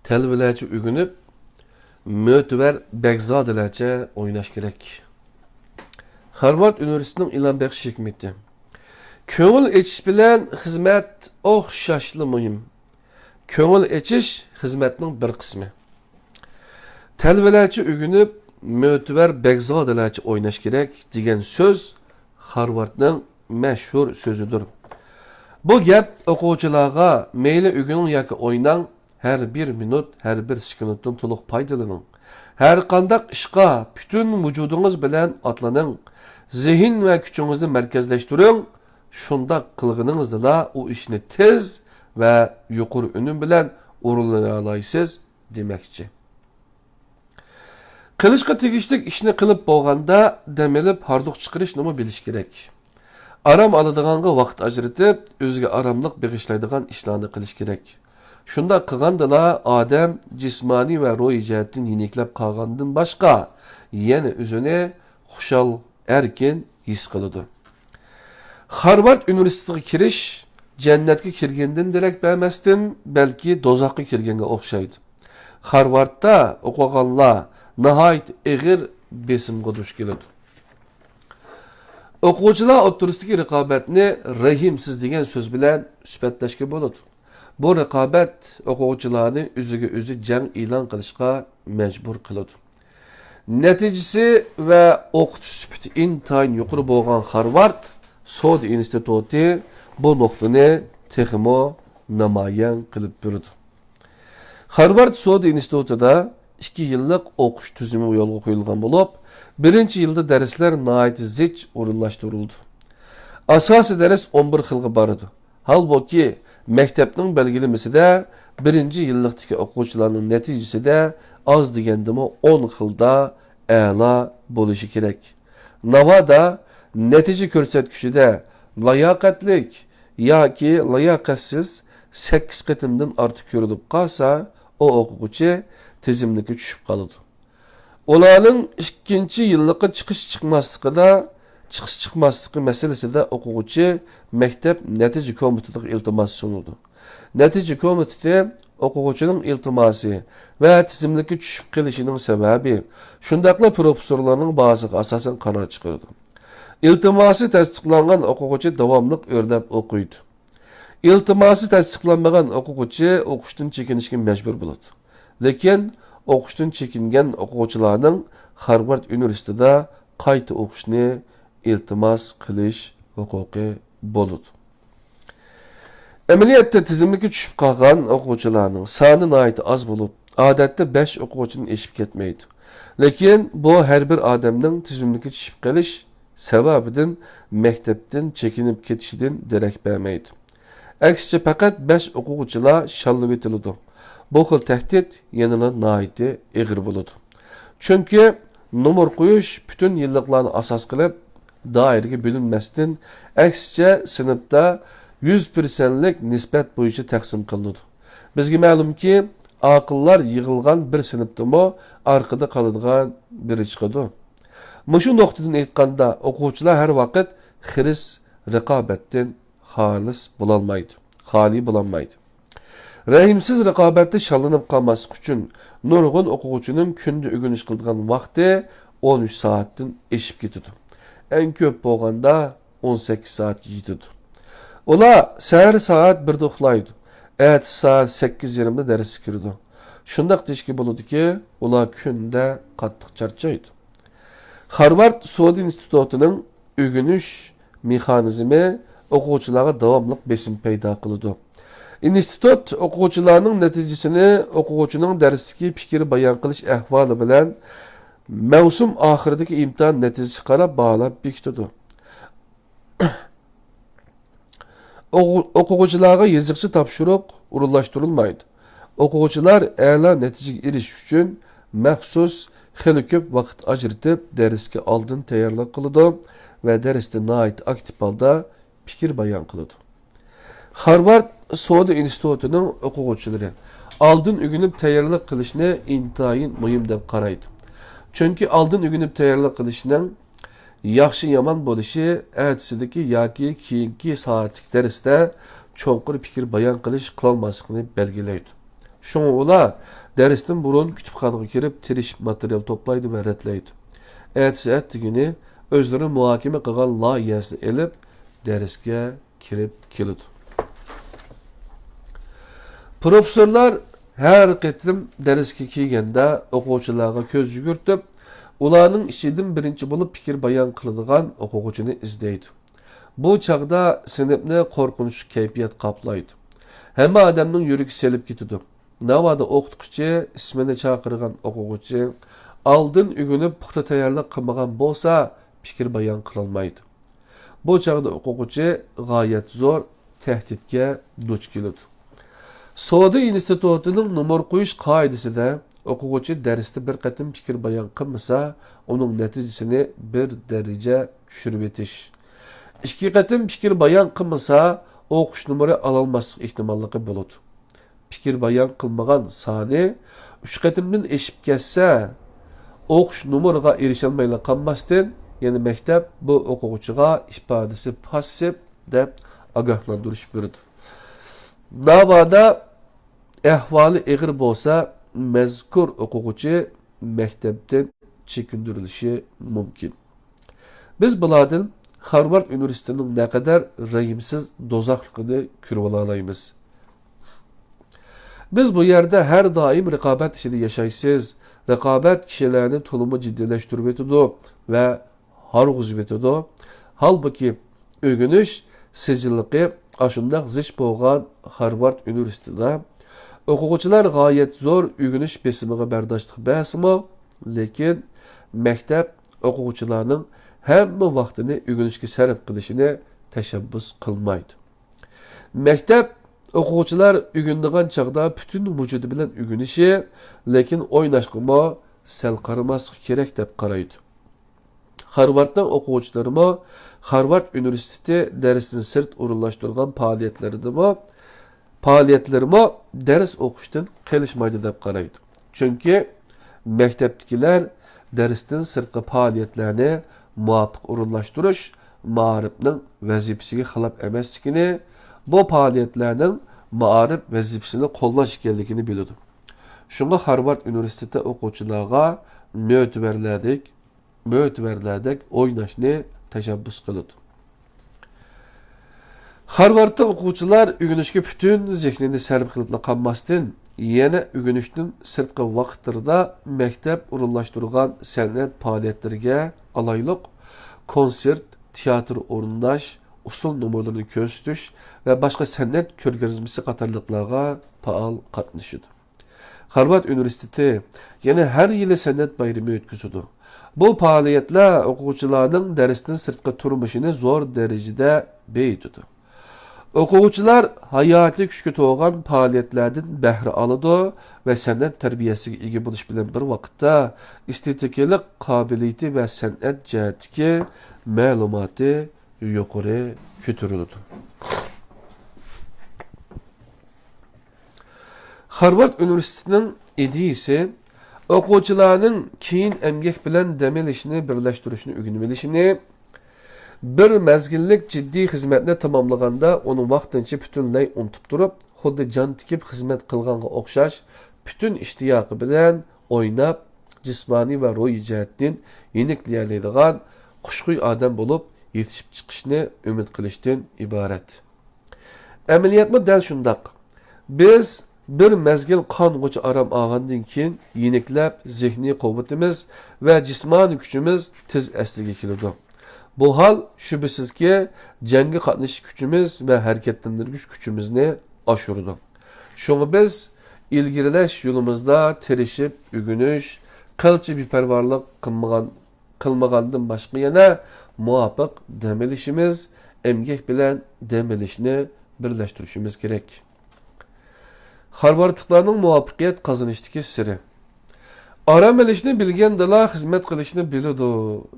تەلۋىلەرچە ئۆگىنىپ، مۆتىۋەر بەگزادىلەرچە ئويناش كېرەك. خارۋارد ئۇنىۋېرسىتېتىنىڭ ئىلھام بېغىش ھېكمىتى. كۆڭۈل ئېچىش بىلەن خىزمەت ئوخشاشلا مۇھىم. كۆڭۈل ئېچىش خىزمەتنىڭ بىر قىسمى. تەلۋىلەرچە ئۆگىنىپ، مۆتىۋەر بەگزادىلەرچە ئويناش كېرەك، دېگەن سۆز خارۋاردنىڭ مەشھۇر سۆزىدۇر. بۇ گەپ ئوقۇغۇچىلارغا مەيلى ئۆگىنىڭ ياكى ئويناڭ، ھەر بىر مىنۇت، ھەر بىر سېكۇنتتىن تولۇق پايدىلىنىڭ. ھەر قانداق ئىشقا پۈتۈن ۋۇجۇدىڭىز بىلەن ئاتلىنىڭ. زېھىن ۋە كۈچىڭىزنى مەركەزلەشتۈرۈڭ. شۇنداق قىلغىنىڭىزدىلا ئۇ ئىشنى تېز ۋە يۇقىرى ئۈنۈم بىلەن ئورۇنلىيالايسىز دېمەكچى. قىلىشقا تېگىشلىك ئىشنى قىلىپ بولغاندا، دەم ئېلىپ ھاردۇق چىقىرىشنىمۇ بىلىش كېرەك. ئارام ئالىدىغانغا ۋاقىت ئاجرىتىپ، ئۆزىگە ئاراملىق بېغىشلايدىغان ئىشلارنى قىلىش كېرەك. شۇنداق قىلغاندىلا ئادەم جىسمانىي ۋە روھىي جەھەتتىن يېنىكلەپ قالغاندىن باشقا، يەنە ئۆزىنى خۇشال، ئەركىن ھېس قىلىدۇ. خارۋارد ئۇنىۋېرسىتېتىغا كىرىش جەننەتكە كىرگەندىن دېرەك بەرمەستىن، بەلكى دوزاخقا كىرگەنگە ئوخشايدۇ. خارۋاردتا ئوقۇغانلار ناھايىتى ئېغىر بېسىمغا دۇچ كېلىدۇ. ئوقۇغۇچىلار ئوتتۇرىسىدىكى رىقابەتنى رەھىمسىز دېگەن سۆز بىلەن سۈپەتلەشكە بولىدۇ. بۇ رىقابەت ئوقۇغۇچىلارنى ئۆزىگە ئۆزى جەڭ ئېلان قىلىشقا مەجبۇر قىلىدۇ. نەتىجىسى ۋە ئوقۇتۇش سۈپىتى ئىنتايىن يۇقىرى بولغان خارۋارد سودا ئىنستىتۇتى بۇ نۇقتىنى تېخىمۇ نامايان قىلىپ بېرىدۇ. خارۋارد سودا ئىنستىتۇتىدا ئىككى يىللىق ئوقۇش تۈزۈمى يولغا قويۇلغان بولۇپ، بىرىنچى يىلدا دەرسلەر ناھايىتى زىچ ئورۇنلاشتۇرۇلىدۇ. ئاساسىي دەرس ئون بىر خىلغا بارىدۇ. ھالبۇكى، مەكتەپنىڭ بەلگىلىمىسىدە بىرىنچى يىللىقتىكى ئوقۇغۇچىلارنىڭ نەتىجىسىدە ئاز دېگەندىمۇ ئون خىلدا ئەلا بولۇشى كېرەك. ناۋادا نەتىجە كۆرسەتكۈچىدە لاياقەتلىك ياكى لاياقەتسىز سەككىز قېتىمدىن ئارتۇق كۆرۈلۈپ قالسا، ئۇ ئوقۇغۇچى تىزىملىككە چۈشۈپ قالىدۇ. ئۇلارنىڭ ئىككىنچى يىللىققا چىقىش چىقماسلىقىدا، چىقىش چىقماسلىقى مەسىلىسىدە ئوقۇغۇچى مەكتەپ نەتىجە كومىتېتىغا ئىلتىماس سۇنىدۇ. نەتىجە كومىتېتى ئوقۇغۇچىنىڭ ئىلتىماسى ۋە تىزىملىككە چۈشۈپ قېلىشىنىڭ سەۋەبى، شۇنداقلا پروفېسسورلارنىڭ باھاسىغا ئاساسەن قارار چىقىرىدۇ. ئىلتىماسى تەستىقلانغان ئوقۇغۇچى داۋاملىق ئۆرلەپ ئوقۇيدۇ. ئىلتىماسى تەستىقلانمىغان ئوقۇغۇچى ئوقۇشتىن چېكىنىشكە مەجبۇر بولىدۇ. لېكىن ئوقۇشتىن چېكىنگەن ئوقۇغۇچىلارنىڭ خارۋارد ئۇنىۋېرسىتېتىدا قايتا ئوقۇشنى ئىلتىماس قىلىش ھوقۇقى بولىدۇ. ئەمەلىيەتتە تىزىملىككە چۈشۈپ قالغان ئوقۇغۇچىلارنىڭ سانى ناھايىتى ئاز بولۇپ، ئادەتتە بەش ئوقۇغۇچىدىن ئېشىپ كەتمەيدۇ. لېكىن بۇ ھەر بىر ئادەمنىڭ تىزىملىككە چۈشۈپ قېلىش سەۋەبىدىن مەكتەپتىن چېكىنىپ كېتىشىدىن دېرەك بەرمەيدۇ. ئەكسىچە، پەقەت بەش ئوقۇغۇچىلا شاللىۋېتىلىدۇ. بۇ خىل تەھدىت يەنىلا ناھايىتى ئېغىر بولىدۇ. چۈنكى نومۇر قويۇش پۈتۈن يىللىقلارنى ئاساس قىلىپ دائىرىگە بۆلۈنمەستىن، ئەكسىچە سىنىپتا يۈز پىرسەنتلىك نىسبەت بويىچە تەقسىم قىلىنىدۇ. بىزگە مەلۇمكى، ئاقىللار يىغىلغان بىر سىنىپتىمۇ ئارقىدا قالىدىغان بىرى چىقىدۇ. مۇشۇ نۇقتىدىن ئېيتقاندا، ئوقۇغۇچىلار ھەر ۋاقىت خىرىس رىقابەتتىن خالىس بولالمايدۇ، خالىي بولالمايدۇ. رەھىمسىز رىقابەتتە شاللىنىپ قالماسلىق ئۈچۈن، نۇرغۇن ئوقۇغۇچىنىڭ كۈندە ئۆگىنىش قىلىدىغان ۋاقتى ئون ئۈچ سائەتتىن ئېشىپ كېتىدۇ. ئەڭ كۆپ بولغاندا ئون سەككىز سائەتكە يېتىدۇ. ئۇلار سەھەر سائەت بىردە ئۇخلايدۇ، ئەتىسى سائەت سەككىز يېرىمدا دەرسكە كىرىدۇ. شۇنداق دېيىشكە بولىدۇكى، ئۇلار كۈندە قاتتىق چارچايدۇ. خارۋارد سودا ئىنستىتۇتىنىڭ ئۆگىنىش مېخانىزمى ئوقۇغۇچىلارغا داۋاملىق بېسىم پەيدا قىلىدۇ. ئىنستىتۇت ئوقۇغۇچىلارنىڭ نەتىجىسىنى ئوقۇغۇچىنىڭ دەرستىكى پىكىر بايان قىلىش ئەھۋالى بىلەن مەۋسۇم ئاخىرىدىكى ئىمتىھان نەتىجىسىگە قاراپ باھالاپ بېكىتىدۇ. ئوقۇ-، ئوقۇغۇچىلارغا يېزىقچە تاپشۇرۇق ئورۇنلاشتۇرۇلمايدۇ. ئوقۇغۇچىلار ئەلا نەتىجىگە ئېرىشىش ئۈچۈن مەخسۇس خېلى كۆپ ۋاقىت ئاجرىتىپ، دەرسكە ئالدىن تەييارلىق قىلىدۇ ۋە دەرستە ناھايىتى ئاكتىپ ھالدا پىكىر بايان قىلىدۇ. خارۋارد سودا ئىنستىتۇتىنىڭ ئوقۇغۇچىلىرى ئالدىن ئۆگىنىپ تەييارلىق قىلىشنى ئىنتايىن مۇھىم دەپ قارايدۇ. چۈنكى ئالدىن ئۆگىنىپ تەييارلىق قىلىشنىڭ ياخشى-يامان بولۇشى ئەتىسىدىكى ياكى كېيىنكى سائەتلىك دەرستە چوڭقۇر پىكىر بايان قىلىش قىلالماسلىقنى بەلگىلەيدۇ. شۇڭا ئۇلار دەرستىن بۇرۇن كۇتۇپخانىغا كىرىپ تىرىشىپ ماتېرىيال توپلايدۇ ۋە رەتلەيدۇ. ئەتىسى ئەتىگىنى ئۆزلىرى مۇھاكىمە قىلغان لايىھەسىنى ئېلىپ دەرسكە كىرىپ كېلىدۇ. پروفېسسورلار ھەر قېتىم دەرسكە كىرگەندە ئوقۇغۇچىلارغا كۆز يۈگۈرتۈپ، ئۇلارنىڭ ئىچىدىن بىرىنچى بولۇپ پىكىر بايان قىلىدىغان ئوقۇغۇچىنى ئىزدەيدۇ. بۇ چاغدا سىنىپنى قورقۇنچلۇق كەيپىيات قاپلايدۇ. ھەممە ئادەمنىڭ يۈرىكى سېلىپ كېتىدۇ. ناۋادا ئوقۇتقۇچى ئىسمىنى چاقىرغان ئوقۇغۇچى ئالدىن ئۆگىنىپ پۇختا تەييارلىق قىلمىغان بولسا، پىكىر بايان قىلالمايدۇ. بۇ چاغدا ئوقۇغۇچى غايەت زور تەھدىتكە دۇچ كېلىدۇ. سودا ئىنستىتۇتىنىڭ نومۇر قويۇش قائىدىسىدە ئوقۇغۇچى دەرستە بىر قېتىم پىكىر بايان قىلمىسا، ئۇنىڭ نەتىجىسىنى بىر دەرىجە چۈشۈرۈۋېتىش، ئىككى قېتىم پىكىر بايان قىلمىسا، ئوقۇش نومۇرى ئالالماسلىق ئېھتىماللىقى بولىدۇ. پىكىر بايان قىلمىغان سانى ئۈچ قېتىمدىن ئېشىپ كەتسە، ئوقۇش نومۇرىغا ئېرىشەلمەيلا قالماستىن، يەنە مەكتەپ بۇ ئوقۇغۇچىغا ئىپادىسى پاسسىپ دەپ ئاگاھلاندۇرۇش بېرىدۇ. ناۋادا ئەھۋالى ئېغىر بولسا، مەزكۇر ئوقۇغۇچى مەكتەپتىن چېكىندۈرۈلۈشى مۇمكىن. بىز بۇلاردىن خارۋارد ئۇنىۋېرسىتېتىنىڭ نەقەدەر رەھىمسىز دوزاخلىقىنى كۆرۈۋالالايمىز. بىز بۇ يەردە ھەر دائىم رىقابەت ئىچىدە ياشايسىز، رىقابەت كىشىلەرنى تولىمۇ جىددىيلەشتۈرۈۋېتىدۇ ۋە ھارغۇزۇۋېتىدۇ. ھالبۇكى، ئۆگىنىش سىجىللىقى ئاشۇنداق زىچ بولغان خارۋارد ئۇنىۋېرسىتېتىدا ئوقۇغۇچىلار غايەت زور ئۆگىنىش بېسىمىغا بەرداشلىق بەرسىمۇ، لېكىن مەكتەپ ئوقۇغۇچىلارنىڭ ھەممە ۋاقتىنى ئۆگىنىشكە سەرپ قىلىشىنى تەشەببۇس قىلمايدۇ. مەكتەپ ئوقۇغۇچىلار ئۆگىنىدىغان چاغدا پۈتۈن ۋۇجۇدى بىلەن ئۆگىنىشى، لېكىن ئويناشقىمۇ سەل قارىماسلىقى كېرەك دەپ قارايدۇ. خارۋاردنىڭ ئوقۇغۇچىلىرىمۇ خارۋارد ئۇنىۋېرسىتېتى دەرستىن سىرت ئورۇنلاشتۇرغان پائالىيەتلىرىدىمۇ، پائالىيەتلىرىمۇ دەرس ئوقۇشتىن قېلىشمايدۇ دەپ قارايدۇ. چۈنكى مەكتەپتىكىلەر دەرستىن سىرتقى پائالىيەتلەرنى مۇۋاپىق ئورۇنلاشتۇرۇش مائارىپنىڭ ۋەزىپىسىگە خىلاپ ئەمەسلىكىنى، بۇ پائالىيەتلەرنىڭ مائارىپ ۋەزىپىسىنى قوللاش ئىكەنلىكىنى بىلىدۇ. شۇڭا خارۋارد ئۇنىۋېرسىتېتى ئوقۇغۇچىلارغا مۆتىۋەرلەردەك، مۆتىۋەرلەردەك ئويناشنى تەشەببۇس قىلىدۇ. خارۋاردتا ئوقۇغۇچىلار ئۆگىنىشكە پۈتۈن زېھنىنى سەرپ قىلىپلا قالماستىن، يەنە ئۆگىنىشتىن سىرتقى ۋاقىتلىرىدا مەكتەپ ئورۇنلاشتۇرغان سەنئەت پائالىيەتلىرىگە ئالايلۇق، كونسېرت، تىياتىر ئورۇنداش، ئۇسسۇل نومۇرلىرىنى كۆرسىتىش ۋە باشقا سەنئەت كۆرگەزمىسى قاتارلىقلارغا پائال قاتنىشىدۇ. خارۋارد ئۇنىۋېرسىتېتى يەنە ھەر يىلى سەنئەت بايرىمى ئۆتكۈزىدۇ. بۇ پائالىيەتلەر ئوقۇغۇچىلارنىڭ دەرستىن سىرتقى تۇرمۇشىنى زور دەرىجىدە بېيىتىدۇ. ئوقۇغۇچىلار ھاياتىي كۈچكە تولغان پائالىيەتلەردىن بەھرە ئالىدۇ ۋە سەنئەت تەربىيەسىگە ئىگە بولۇش بىلەن بىر ۋاقىتتا، ئېستېتىكىلىق قابىلىيىتى ۋە سەنئەت جەھەتتىكى مەلۇماتى يۇقىرى كۆتۈرۈلىدۇ. خارۋارد ئۇنىۋېرسىتېتىنىڭ ئىدىيىسى ئوقۇغۇچىلارنىڭ كېيىن ئەمگەك بىلەن دەم ئېلىشنى بىرلەشتۈرۈشنى ئۆگىنىۋېلىشىنى، بىر مەزگىللىك جىددىي خىزمەتنى تاماملىغاندا، ئۇنى ۋاقتىنچە پۈتۈنلەي ئۇنتۇپ تۇرۇپ، خۇددى جان تىكىپ خىزمەت قىلغانغا ئوخشاش، پۈتۈن ئىشتىياقى بىلەن ئويناپ، جىسمانىي ۋە روھىي جەھەتتىن يېنىكلىيەلەيدىغان خۇشخۇي ئادەم بولۇپ يېتىشىپ چىقىشنى ئۈمىد قىلىشتىن ئىبارەت. ئەمەلىيەتمۇ دەل شۇنداق. بىز بىر مەزگىل قانغۇچە ئارام ئالغاندىن كېيىن، يېنىكلەپ، زېھنىي قۇۋۋىتىمىز ۋە جىسمانىي كۈچىمىز تېز ئەسلىگە كېلىدۇ. بۇ ھال، شۈبھىسىزكى، جەڭگە قاتنىشىش كۈچىمىز ۋە ھەرىكەتلەندۈرگۈچ كۈچىمىزنى ئاشۇرىدۇ. شۇڭا بىز ئىلگىرىلەش يولىمىزدا تىرىشىپ ئۆگىنىش، قىلچە بىپەرۋالىق قىلمىغان، قىلمىغاندىن باشقا يەنە مۇۋاپىق دەم ئېلىشىمىز، ئەمگەك بىلەن دەم ئېلىشنى بىرلەشتۈرۈشىمىز كېرەك. خارۋاردلىقلارنىڭ مۇۋەپپەقىيەت قازىنىشتىكى سىرى. ئارام ئېلىشنى بىلگەندىلا خىزمەت قىلىشنى بىلىدۇ،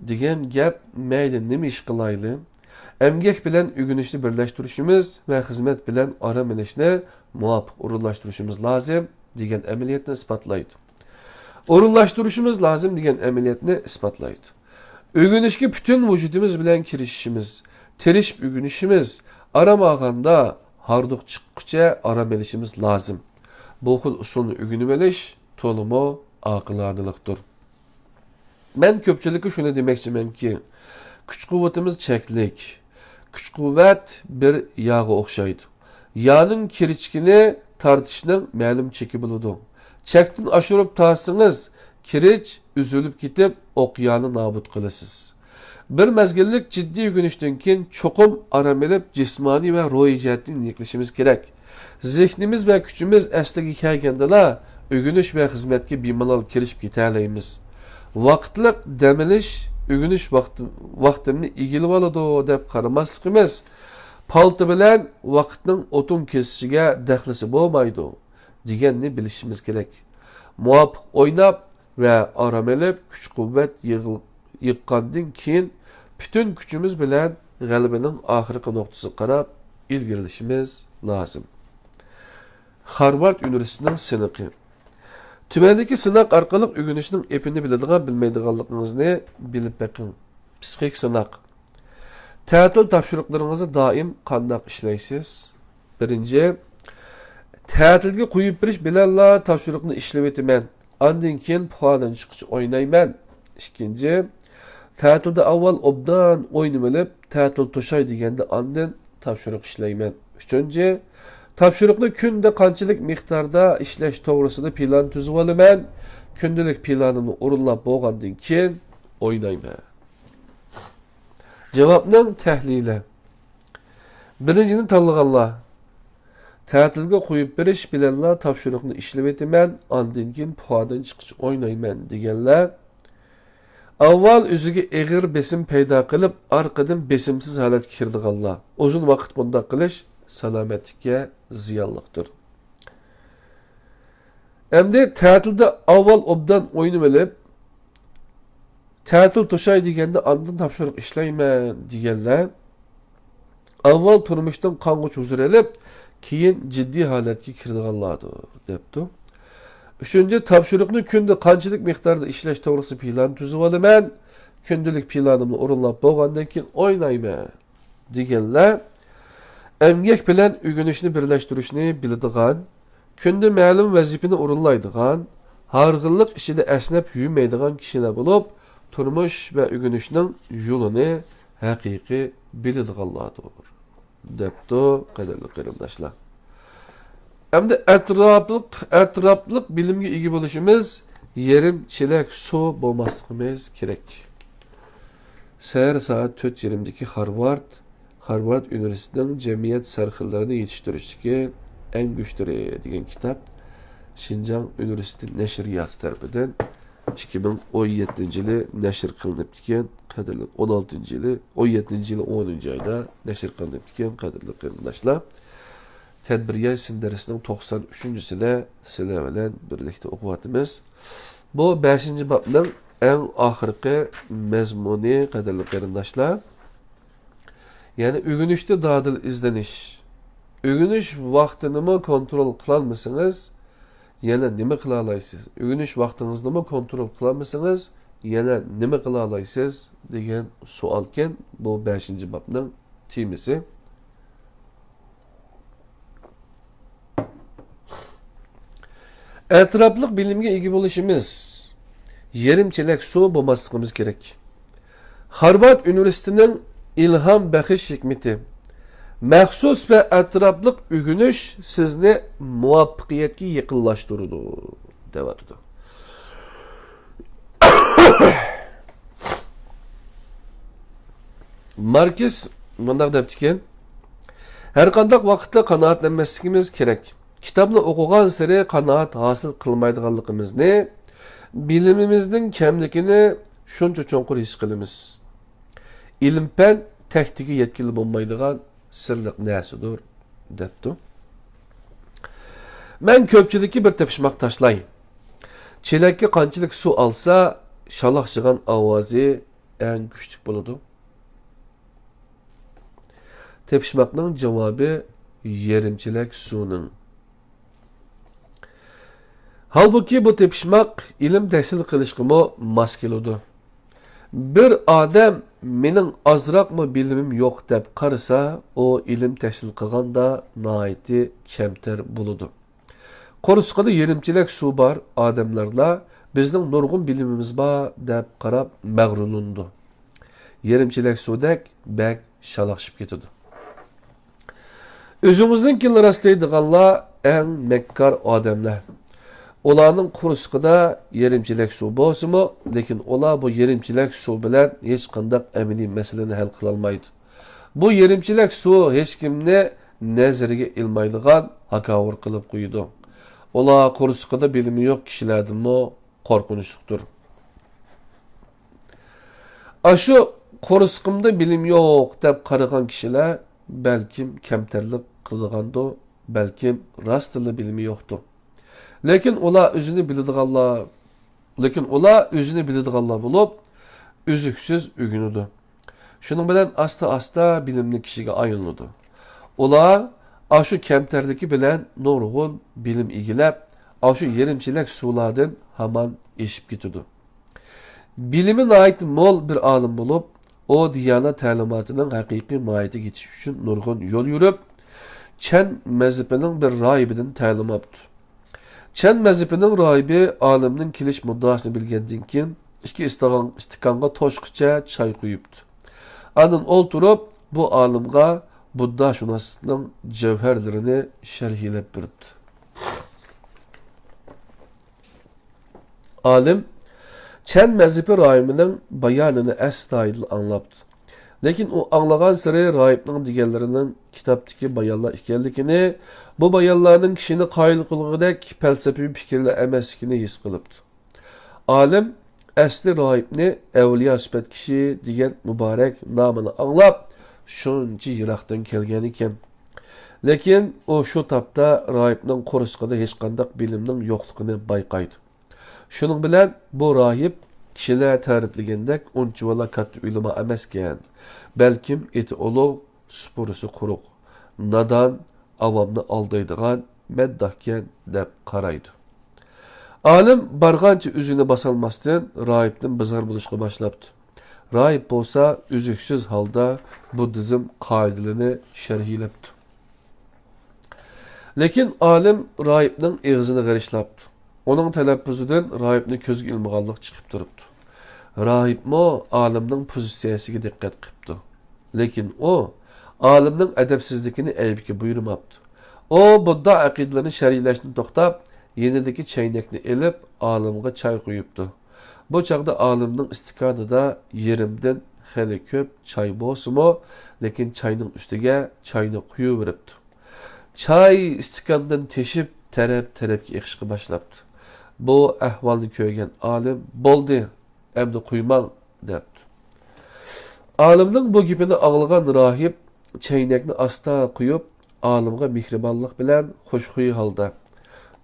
دېگەن گەپ مەيلى نېمە ئىش قىلايلى، ئەمگەك بىلەن ئۆگىنىشنى بىرلەشتۈرۈشىمىز ۋە خىزمەت بىلەن ئارام ئېلىشنى مۇۋاپىق ئورۇنلاشتۇرۇشىمىز لازىم، دېگەن ئەمەلىيەتنى ئىسپاتلايدۇ. ئورۇنلاشتۇرۇشىمىز لازىم دېگەن ئەمەلىيەتنى ئىسپاتلايدۇ. ئۆگىنىشكە پۈتۈن ۋۇجۇدىمىز بىلەن كىرىشىشىمىز، تىرىشىپ ئۆگىنىشىمىز، ئارام ئالغاندا ھاردۇق چىققۇچە ئارام ئېلىشىمىز لازىم. بۇ خىل ئۇسۇلنى ئۆگىنىۋېلىش تولىمۇ ئاقىلانىلىقتۇر. مەن كۆپچىلىككە شۇنى دېمەكچىمەنكى، كۈچ-قۇۋۋىتىمىز چەكلىك. كۈچ-قۇۋۋەت بىر ياغا ئوخشايدۇ. يانىڭ كىرىچىكىنى تارتىشنىڭ مەلۇم چېكى بولىدۇ. چەكتىن ئاشۇرۇپ تارتسىڭىز، كىرىچ ئۈزۈلۈپ كېتىپ، ئوقيانى نابۇت قىلىسىز. بىر مەزگىللىك جىددىي ئۆگىنىشتىن كېيىن چوقۇم ئارام ئېلىپ، جىسمانىي ۋە روھىي جەھەتتىن يېنىكلىشىمىز كېرەك. زېھنىمىز ۋە كۈچىمىز ئەسلىگە كەلگەندىلا، ئۆگىنىش ۋە خىزمەتكە بىمالال كىرىشىپ كېتەلەيمىز. ۋاقىتلىق دەم ئېلىش ئۆگىنىش ۋاقتى-، ۋاقتىمنى ئىگىلىۋالىدۇ دەپ قارىماسلىقىمىز، پالتا بىلەن ۋاقىتنىڭ ئوتۇن كېسىشىگە دەخلىسى بولمايدۇ، دېگەننى بىلىشىمىز كېرەك. مۇۋاپىق ئويناپ ۋە ئارام ئېلىپ، كۈچ-قۇۋۋەت يىغ-، يىغقاندىن كېيىن، پۈتۈن كۈچىمىز بىلەن غەلىبىنىڭ ئاخىرقى نۇقتىسىغا قاراپ ئىلگىرىلىشىمىز لازىم. خارۋارد ئۇنىۋېرسىتېتىنىڭ سىنىقى. تۆۋەندىكى سىناق ئارقىلىق ئۆگىنىشنىڭ ئېپىنى بىلىدىغان، بىلمەيدىغانلىقىڭىزنى بىلىپ بېقىڭ. پسىخىك سىناق. تەتىل تاپشۇرۇقلىرىڭىزدا دائىم قانداق ئىشلەيسىز؟ بىرىنچى، تەتىلگە قويۇپ بېرىش بىلەنلا تاپشۇرۇقنى ئىشلىۋېتىمەن. ئاندىن كېيىن پۇخادىن چىققىچە ئوينايمەن. ئىككىنچى، تەتىلدە ئاۋۋال ئوبدان ئوينىۋېلىپ، تەتىل توشاي دېگەندە ئاندىن تاپشۇرۇق ئىشلەيمەن. ئۈچىنچى، تاپشۇرۇقنى كۈندە قانچىلىك مىقداردا ئىشلەش توغرىسىدا پىلان تۈزۈۋالىمەن. كۈندىلىك پىلانىمنى ئورۇنلاپ بولغاندىن كېيىن ئوينايمەن. جاۋابنىڭ تەھلىلى. بىرىنچىنى تاللىغانلار، تەتىلگە قويۇپ بېرىش بىلەنلا تاپشۇرۇقنى ئىشلىۋېتىمەن، ئاندىن كېيىن پۇخادىن چىققىچە ئوينايمەن دېگەنلەر، ئاۋۋال ئۆزىگە ئېغىر بېسىم پەيدا قىلىپ، ئارقىدىن بېسىمسىز ھالەتكە كىرىدىغانلار. ئۇزۇن ۋاقىت بۇنداق قىلىش سالامەتلىككە زىيانلىقتۇر. ئەمدى تەتىلدە ئاۋۋال ئوبدان ئوينىۋېلىپ، تەتىل توشاي دېگەندە ئاندىن تاپشۇرۇق ئىشلەيمەن دېگەنلەر ئاۋۋال تۇرمۇشتىن قانغۇچە ھۇزۇر ئېلىپ، كېيىن جىددىي ھالەتكە كىرىدىغانلاردۇر، دەپتۇ. ئۈچىنچى، تاپشۇرۇقنى كۈندە قانچىلىك مىقداردا ئىشلەش توغرىسىدا پىلان تۈزۈۋالىمەن، كۈندىلىك پىلانىمنى ئورۇنلاپ بولغاندىن كېيىن ئوينايمەن دېگەنلەر ئەمگەك بىلەن ئۆگىنىشنى بىرلەشتۈرۈشنى بىلىدىغان، كۈندە مەلۇم ۋەزىپىنى ئورۇنلايدىغان، ھارغىنلىق ئىچىدە ئەسنەپ يۈرمەيدىغان كىشىلەر بولۇپ، تۇرمۇش ۋە ئۆگىنىشنىڭ يولىنى ھەقىقىي بىلىدىغانلاردۇر، دەپتۇ، قەدىرلىك قېرىنداشلار. ئەمدى ئەتراپلىق، ئەتراپلىق بىلىمگە ئىگە بولۇشىمىز يېرىم چېلەك سۇ بولماسلىقىمىز كېرەك. سەھەر سائەت تۆت يېرىمدىكى خارۋارد، خارۋارد ئۇنىۋېرسىتېتىنىڭ جەمئىيەت سەرخىللىرىنى يېتىشتۈرۈشتىكى ئەڭگۈشتىرى دېگەن كىتاب شىنجاڭ ئۇنىۋېرسىتېتى نەشرىياتى تەرىپىدىن ئىككى مىڭ ئون يەتتىنچى يىلى نەشر قىلىنىپتىكەن، قەدىرلىك، ئون ئالتىنچى يىلى، ئون يەتتىنچى يىلى ئونىنچى ئايدا نەشر قىلىنىپتىكەن، قەدىرلىك قېرىنداشلار. تەدبىر يازسىن دەرسنىڭ توقسان ئۈچىنچىسىدە سىلەر بىلەن بىرلىكتە ئوقۇۋاتىمىز. بۇ بەشىنچى بابنىڭ ئەڭ ئاخىرقى مەزمۇنى، قەدىرلىك قېرىنداشلار. يەنى ئۆگىنىشتە دادىل ئىزدىنىش. ئۆگىنىش ۋاقتىنىمۇ كونترول قىلالمىسىڭىز، يەنە نېمە قىلالايسىز؟ ئۆگىنىش ۋاقتىڭىزنىمۇ كونترول قىلالمىسىڭىز، يەنە نېمە قىلالايسىز دېگەن سوئالكەن بۇ بەشىنچى بابنىڭ تېمىسى. ئەتراپلىق بىلىمگە ئىگە بولۇشىمىز، يېرىم چېلەك سۇ بولماسلىقىمىز كېرەك. خارۋارد ئۇنىۋېرسىتېتىنىڭ ئىلھام بەخش ھېكمىتى، مەخسۇس ۋە ئەتراپلىق ئۆگىنىش سىزنى مۇۋەپپەقىيەتكە يېقىنلاشتۇرىدۇ، دەۋاتىدۇ. ماركس مۇنداق دەپتىكەن، ھەرقانداق ۋاقىتتا قانائەتلەنمەسلىكىمىز كېرەك. كىتابنى ئوقۇغانسېرى قانائەت ھاسىل قىلمايدىغانلىقىمىزنى، بىلىمىمىزنىڭ كەملىكىنى شۇنچە چوڭقۇر ھېس قىلىمىز. ئىلىم-پەن تەكتىگە يەتكىلى بولمايدىغان سىرلىق نەرسىدۇر، دەپتۇ. مەن كۆپچىلىككە بىر تېپىشماق تاشلاي. چېلەككە قانچىلىك سۇ ئالسا، شالاقشىغان ئاۋازى ئەڭ كۈچلۈك بولىدۇ؟ تېپىشماقنىڭ جاۋابى يېرىم چېلەك سۇنىڭ. ھالبۇكى، بۇ تېپىشماق ئىلىم تەھسىل قىلىشقىمۇ ماس كېلىدۇ. بىر ئادەم مېنىڭ ئازراقمۇ بىلىمىم يوق دەپ قارىسا، ئۇ ئىلىم تەھسىل قىلغاندا ناھايىتى كەمتەر بولىدۇ. قورسىقىدا يېرىم چېلەك سۇ بار ئادەملەرلا بىزنىڭ نۇرغۇن بىلىمىمىز بار دەپ قاراپ مەغرۇرلىنىدۇ. يېرىم چېلەك سۇدەك بەك شالاقشىپ كېتىدۇ. ئۆزىڭىزنىڭكىنى راستلايدىغانلار ئەڭ مەككار ئادەملەر. ئۇلارنىڭ قورسىقىدا يېرىم چېلەك سۇ بولسىمۇ، لېكىن ئۇلار بۇ يېرىم چېلەك سۇ بىلەن ھېچقانداق ئەمەلىي مەسىلىنى ھەل قىلالمايدۇ. بۇ يېرىم چېلەك سۇ ھېچكىمنى نەزىرىگە ئىلمايدىغان ھاكاۋۇر قىلىپ قويىدۇ. ئۇلار قورسىقىدا بىلىمى يوق كىشىلەردىنمۇ قورقۇنچلۇقتۇر. ئاشۇ قورسىقىمدا بىلىم يوق دەپ قارىغان كىشىلەر بەلكىم كەمتەرلىك قىلىدىغاندۇ، بەلكىم راستتىنلا بىلىمى يوقتۇ. لېكىن ئۇلار ئۆزىنى بىلىدىغانلار، لېكىن ئۇلار ئۆزىنى بىلىدىغانلار بولۇپ، ئۈزۈكسىز ئۆگىنىدۇ. شۇنىڭ بىلەن ئاستا-ئاستا بىلىملىك كىشىگە ئايلىنىدۇ. ئۇلار ئاشۇ كەمتەرلىكى بىلەن نۇرغۇن بىلىم ئىگىلەپ، ئاشۇ يېرىم چېلەك سۇلاردىن ھامان ئېشىپ كېتىدۇ. بىلىمى ناھايىتى مول بىر ئالىم بولۇپ، ئۇ دىيانەت تەلىماتىنىڭ ھەقىقىي ماھىيىتىگە يېتىش ئۈچۈن نۇرغۇن يول يۈرۈپ، چەن مەزھىپىنىڭ بىر راھىبىدىن تەلىم ئاپتۇ. چەن مەزھىپىنىڭ راھىبى ئالىمنىڭ كېلىش مۇددىئاسىنى بىلگەندىن كېيىن، ئىككى ئىستىغان-، ئىستىكانغا توشقىچە چاي قۇيۇپتۇ. ئاندىن ئولتۇرۇپ، بۇ ئالىمغا بۇدداشۇناسلىقنىڭ جەۋھەرلىرىنى شەرھلەپ بېرىپتۇ. ئالىم چەن مەزھىپى راھىبىنىڭ بايانىنى ئەستايىدىل ئاڭلاپتۇ. لېكىن ئۇ ئاڭلىغانسېرى راھىبنىڭ دېگەنلىرىنىڭ كىتابتىكى بايانلار ئىكەنلىكىنى، بۇ بايانلارنىڭ كىشىنى قايىل قىلغۇدەك پەلسەپىۋى پىكىرلەر ئەمەسلىكىنى ھېس قىلىپتۇ. ئالىم ئەسلى راھىبنى ئەۋلىيا سۈپەت كىشى دېگەن مۇبارەك نامىنى ئاڭلاپ، شۇنچە يىراقتىن كەلگەنىكەن. لېكىن ئۇ شۇ تاپتا راھىبنىڭ قورسىقىدا ھېچقانداق بىلىمنىڭ يوقلۇقىنى بايقايدۇ. شۇنىڭ بىلەن بۇ راھىب كىشىلەر تەرىپلىگەندەك ئۇنچىۋالا كاتتا ئۆلىما ئەمەسكەن. بەلكىم ئېتى ئۇلۇغ، سۇپۇرىسى قۇرۇق، نادان، ئاۋامنى ئالدايدىغان مەدداھكەن دەپ قارايدۇ. ئالىم بارغانچە ئۆزىنى باسالماستىن، راھىبتىن بىزار بولۇشقا باشلاپتۇ. راھىب بولسا ئۈزۈكسىز ھالدا بۇددىزم قائىدىلىرىنى شەرھلەپتۇ. لېكىن ئالىم راھىبنىڭ ئېغىزىنى غېرىچلاپتۇ. ئۇنىڭ تەلەپپۇزىدىن راھىبنى كۆزگە ئىلمىغانلىق چىقىپ تۇرۇپتۇ. راھىبمۇ ئالىمنىڭ پوزىتسىيەسىگە دىققەت قىپتۇ. لېكىن ئۇ ئالىمنىڭ ئەدەپسىزلىكىنى ئەيىبكە بۇيرۇماپتۇ. ئۇ بۇددا ئەقىدىلىرىنى شەرھلەشتىن توختاپ، يېنىدىكى چەينەكنى ئېلىپ، ئالىمغا چاي قۇيۇپتۇ. بۇ چاغدا ئالىمنىڭ ئىستىكانىدا يېرىمدىن خېلى كۆپ چاي بولسىمۇ، لېكىن چاينىڭ ئۈستىگە چاينى قۇيۇۋېرىپتۇ. چاي ئىستىكاندىن تېشىپ، تەرەپ-تەرەپكە ئېقىشقا باشلاپتۇ. بۇ ئەھۋالنى كۆرگەن ئالىم، بولدى، ئەمدى قۇيماڭ، دەپتۇ. ئالىمنىڭ بۇ گېپىنى ئاڭلىغان راھىب چەينەكنى ئاستا قۇيۇپ، ئالىمغا مېھرىبانلىق بىلەن خۇشخۇي ھالدا،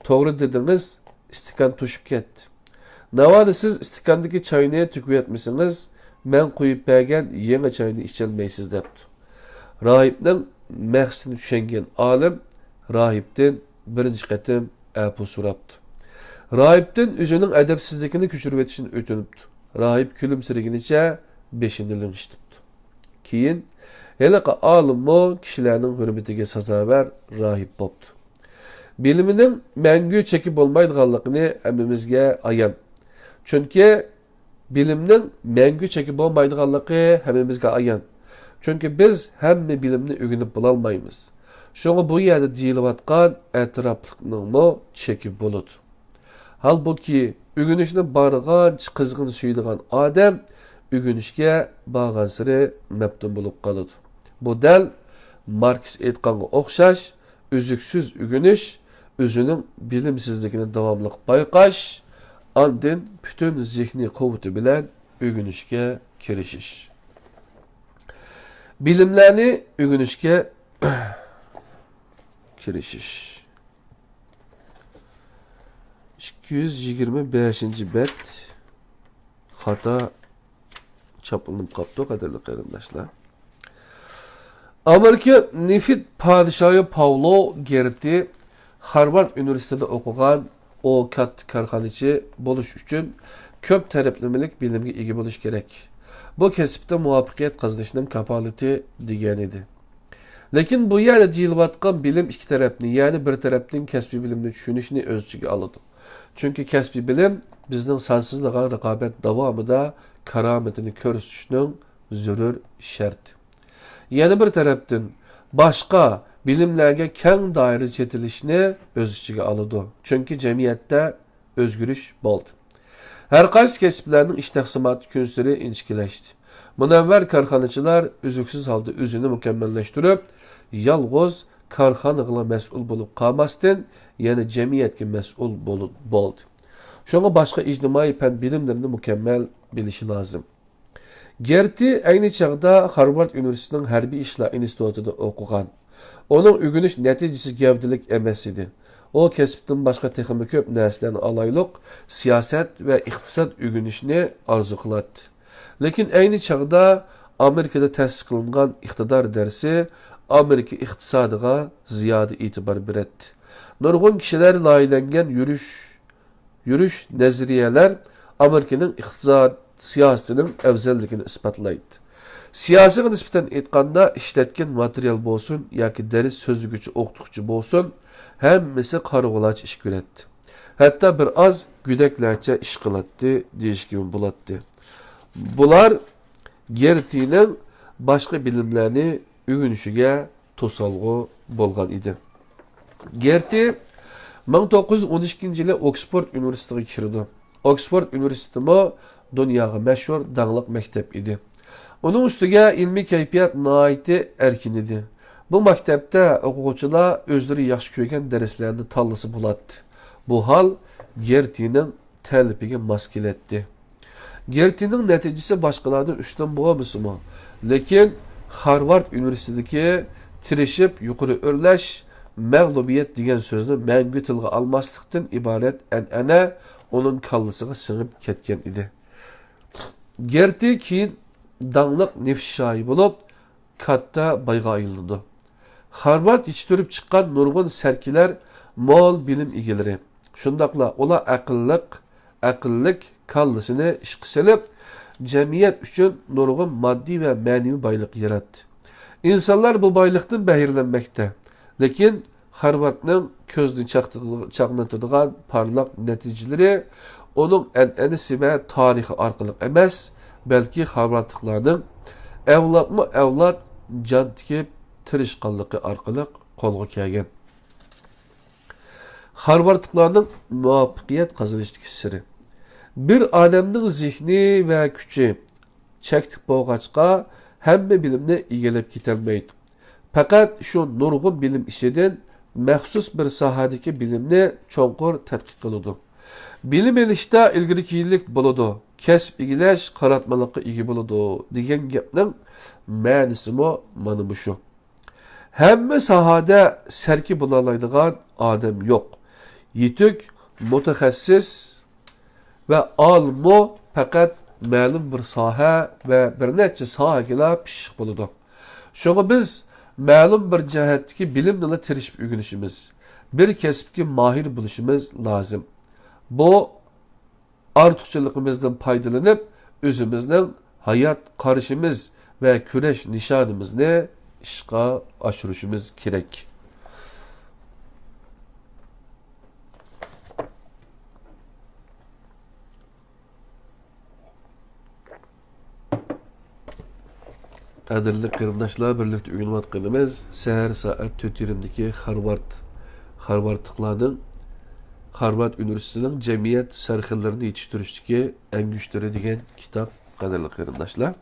توغرا دېدىڭىز، ئىستىكان توشۇپ كەتتى. ناۋادا سىز ئىستىكاندىكى چاينى تۆكۈۋەتمىسىڭىز، مەن قۇيۇپ بەرگەن يېڭى چاينى ئىچەلمەيسىز، دەپتۇ. راھىبنىڭ مەقسىتىنى چۈشەنگەن ئالىم راھىبتىن بىرىنچى قېتىم ئەپۇ سوراپتۇ. راھىبتىن ئۆزىنىڭ ئەدەپسىزلىكىنى كەچۈرۈۋېتىشنى ئۆتۈنۈپتۇ. راھىب كۈلۈمسىرىگىنىچە بېشىنى لىڭشىتىپتۇ. كېيىن ھېلىقى ئالىممۇ كىشىلەرنىڭ ھۆرمىتىگە سازاۋەر راھىب بوپتۇ. بىلىمنىڭ مەڭگۈ چېكى بولمايدىغانلىقىنى ھەممىمىزگە ئايان. چۈنكى بىلىمنىڭ مەڭگۈ چېكى بولمايدىغانلىقى ھەممىمىزگە ئايان. چۈنكى بىز ھەممە بىلىمنى ئۆگىنىپ بولالمايمىز. شۇڭا بۇ يەردە دېيىلىۋاتقان ئەتراپلىقنىڭمۇ چېكى بولىدۇ. ھالبۇكى، ئۆگىنىشنى بارغانچە قىزغىن سۆيىدىغان ئادەم ئۆگىنىشكە بارغانسېرى مەپتۇن بولۇپ قالىدۇ. بۇ دەل ماركس ئېيتقانغا ئوخشاش، ئۈزۈكسىز ئۆگىنىش، ئۆزىنىڭ بىلىمسىزلىكىنى داۋاملىق بايقاش، ئاندىن پۈتۈن زېھنىي قۇۋۋىتى بىلەن ئۆگىنىشكە كىرىشىش. بىلىملەرنى ئۆگىنىشكە كىرىشىش. ئىككى يۈز يىگىرمە بەشىنچى بەت خاتا چاپلىنىپ قاپتۇ، قەدىرلىك قېرىنداشلار. ئامېرىكا نېفىت پادىشاھى پاۋلو گېرتى خارۋارد ئۇنىۋېرسىتېتىدا ئوقۇغان، ئۇ كاتتا كارخانىچى بولۇش ئۈچۈن كۆپ تەرەپلىمىلىك بىلىمگە ئىگە بولۇش كېرەك. بۇ كەسىپتە مۇۋەپپەقىيەت قازىنىشنىڭ كاپالىتى، دېگەنىدى. لېكىن بۇ يەردە دېيىلىۋاتقان بىلىم ئىككى تەرەپنى، يەنى بىر تەرەپتىن كەسپىي بىلىمنى چۈشىنىشنى ئۆز ئىچىگە ئالىدۇ. چۈنكى كەسپىي بىلىم بىزنىڭ سانسىزلىغان رىقابەت داۋامىدا كارامىتىنى كۆرسىتىشنىڭ زۆرۈر شەرتى. يەنە بىر تەرەپتىن، باشقا بىلىملەرگە كەڭ دائىرىدە چېتىلىشنى ئۆز ئىچىگە ئالىدۇ. چۈنكى جەمئىيەتتە ئۆزگىرىش بولدى. ھەر قايسى كەسىپلەرنىڭ ئىش تەقسىماتى كۈنسېرى ئىنچىكىلەشتى. مۇنەۋۋەر كارخانىچىلار ئۈزلۈكسىز ھالدا ئۆزىنى مۇكەممەللەشتۈرۈپ، يالغۇز كارخانىغىلا مەسئۇل بولۇپ قالماستىن، يەنە جەمئىيەتكە مەسئۇل بولۇپ بولدى. شۇڭا باشقا ئىجتىمائىي پەن بىلىملىرىنى مۇكەممەل بىلىشى لازىم. گېرتى ئەينى چاغدا خارۋارد ئۇنىۋېرسىتېتىنىڭ ھەربىي ئىشلار ئىنستىتۇتىدا ئوقۇغان. ئۇنىڭ ئۆگىنىش نەتىجىسى گەۋدىلىك ئەمەس ئىدى. ئۇ كەسىپتىن باشقا تېخىمۇ كۆپ نەرسىلەرنى ئالايلۇق، سىياسەت ۋە ئىقتىساد ئۆگىنىشنى ئارزۇ قىلاتتى. لېكىن ئەينى چاغدا ئامېرىكىدا تەسىس قىلىنغان ئىقتىدار دەرسى ئامېرىكا ئىقتىسادىغا زىيادە ئېتىبار بېرەتتى. نۇرغۇن كىشىلەر لايىھەلەنگەن يۈرۈش يۈرۈش نەزەرىيەلەر ئامېرىكىنىڭ ئىقتىساد سىياسىتىنىڭ ئەۋزەللىكىنى ئىسپاتلايدۇ. سىياسىيغا نىسبەتەن ئېيتقاندا، ئىشلەتكەن ماتېرىيال بولسۇن ياكى دەرس سۆزلىگۈچى ئوقۇتقۇچى بولسۇن، ھەممىسى قارىغۇلارچە ئىش كۆرەتتى. ھەتتا بىر ئاز گۆدەكلەرچە ئىش قىلاتتى، دېيىشكىمۇ بولاتتى. بۇلار گېرتىنىڭ باشقا بىلىملەرنى ئۆگىنىشىگە توسالغۇ بولغان ئىدى. گېرتى مىڭ توققۇز يۈز ئون ئىككىنچى يىلى ئوكسفورد ئۇنىۋېرسىتېتىغا كىرىدۇ. ئوكسفورد ئۇنىۋېرسىتېتىمۇ دۇنياغا مەشھۇر، داڭلىق مەكتەپ ئىدى. ئۇنىڭ ئۈستىگە ئىلمىي كەيپىيات ناھايىتى ئەركىن ئىدى. بۇ مەكتەپتە ئوقۇغۇچىلار ئۆزلىرى ياخشى كۆرگەن دەرسلەرنى تاللىسا بولاتتى. بۇ ھال گېرتىنىڭ تەلىپىگە ماس كېلەتتى. گېرتىنىڭ نەتىجىسى باشقىلاردىن ئۈستۈن بولمىسىمۇ، لېكىن خارۋارد ئۇنىۋېرسىتېتىدىكى تىرىشىپ يۇقىرى ئۆرلەش، مەغلۇبىيەت دېگەن سۆزنى مەڭگۈ تىلغا ئالماسلىقتىن ئىبارەت ئەنئەنە ئۇنىڭ كاللىسىغا سىڭىپ كەتكەن ئىدى. گېرتى كېيىن داڭلىق نېفىت شاھى بولۇپ، كاتتا بايغا ئايلىنىدۇ. خارۋارد يېتىشتۈرۈپ چىققان نۇرغۇن سەركىلەر مول بىلىم ئىگىلىرى. شۇنداقلا ئۇلار ئەقىللىق، ئەقىللىك كاللىسىنى ئىشقا سېلىپ، جەمئىيەت ئۈچۈن نۇرغۇن ماددىي ۋە مەنىۋى بايلىق ياراتتى. ئىنسانلار بۇ بايلىقتىن بەھرىلەنمەكتە. لېكىن خارۋاردنىڭ كۆزنى چاقنىتىدىغان پارلاق نەتىجىلىرى ئۇنىڭ ئەنئەنىسى ۋە تارىخى ئارقىلىق ئەمەس، بەلكى خارۋاردلىقلارنىڭ ئەۋلادمۇ ئەۋلاد جان تىكىپ تىرىشقانلىقى ئارقىلىق قولغا كەلگەن. خارۋاردلىقلارنىڭ مۇۋەپپەقىيەت قازىنىشتىكى سىرى. بىر ئادەمنىڭ زېھنى ۋە كۈچى چەكلىك بولغاچقا، ھەممە بىلىمنى ئىگىلەپ كېتەلمەيدۇ. پەقەت شۇ نۇرغۇن بىلىم ئىچىدىن مەخسۇس بىر ساھەدىكى بىلىمنى چوڭقۇر تەتقىق قىلىدۇ. بىلىم ئېلىشتا ئىلگىرى كېيىنلىك بولىدۇ، كەسىپ ئىگىلەش قاراتمىلىققا ئىگە بولىدۇ، دېگەن گەپنىڭ مەنىسىمۇ مانا مۇشۇ. ھەممە ساھەدە سەركە بولالايدىغان ئادەم يوق. يېتۈك، مۇتەخەسسىس ۋە ئالىممۇ پەقەت مەلۇم بىر ساھە ۋە بىر نەچچە ساھەگىلا پىششىق بولىدۇ. شۇڭا بىز مەلۇم بىر جەھەتتىكى بىلىمنىلا تىرىشىپ ئۆگىنىشىمىز، بىر كەسىپكە ماھىر بولۇشىمىز لازىم. بۇ ئارتۇقچىلىقىمىزدىن پايدىلىنىپ، ئۆزىمىزنىڭ ھايات قارىشىمىز ۋە كۈرەش نىشانىمىزنى ئىشقا ئاشۇرۇشىمىز كېرەك. قەدىرلىك قېرىنداشلار، بىرلىكتە ئۆگىنىۋاتقىنىمىز سەھەر سائەت تۆت يېرىمدىكى خارۋارد، خارۋاردلىقلارنىڭ، خارۋارد ئۇنىۋېرسىتېتىنىڭ جەمئىيەت سەرخىللىرىنى يېتىشتۈرۈشتىكى ئەڭگۈشتىرى دېگەن كىتاب، قەدىرلىك قېرىنداشلار.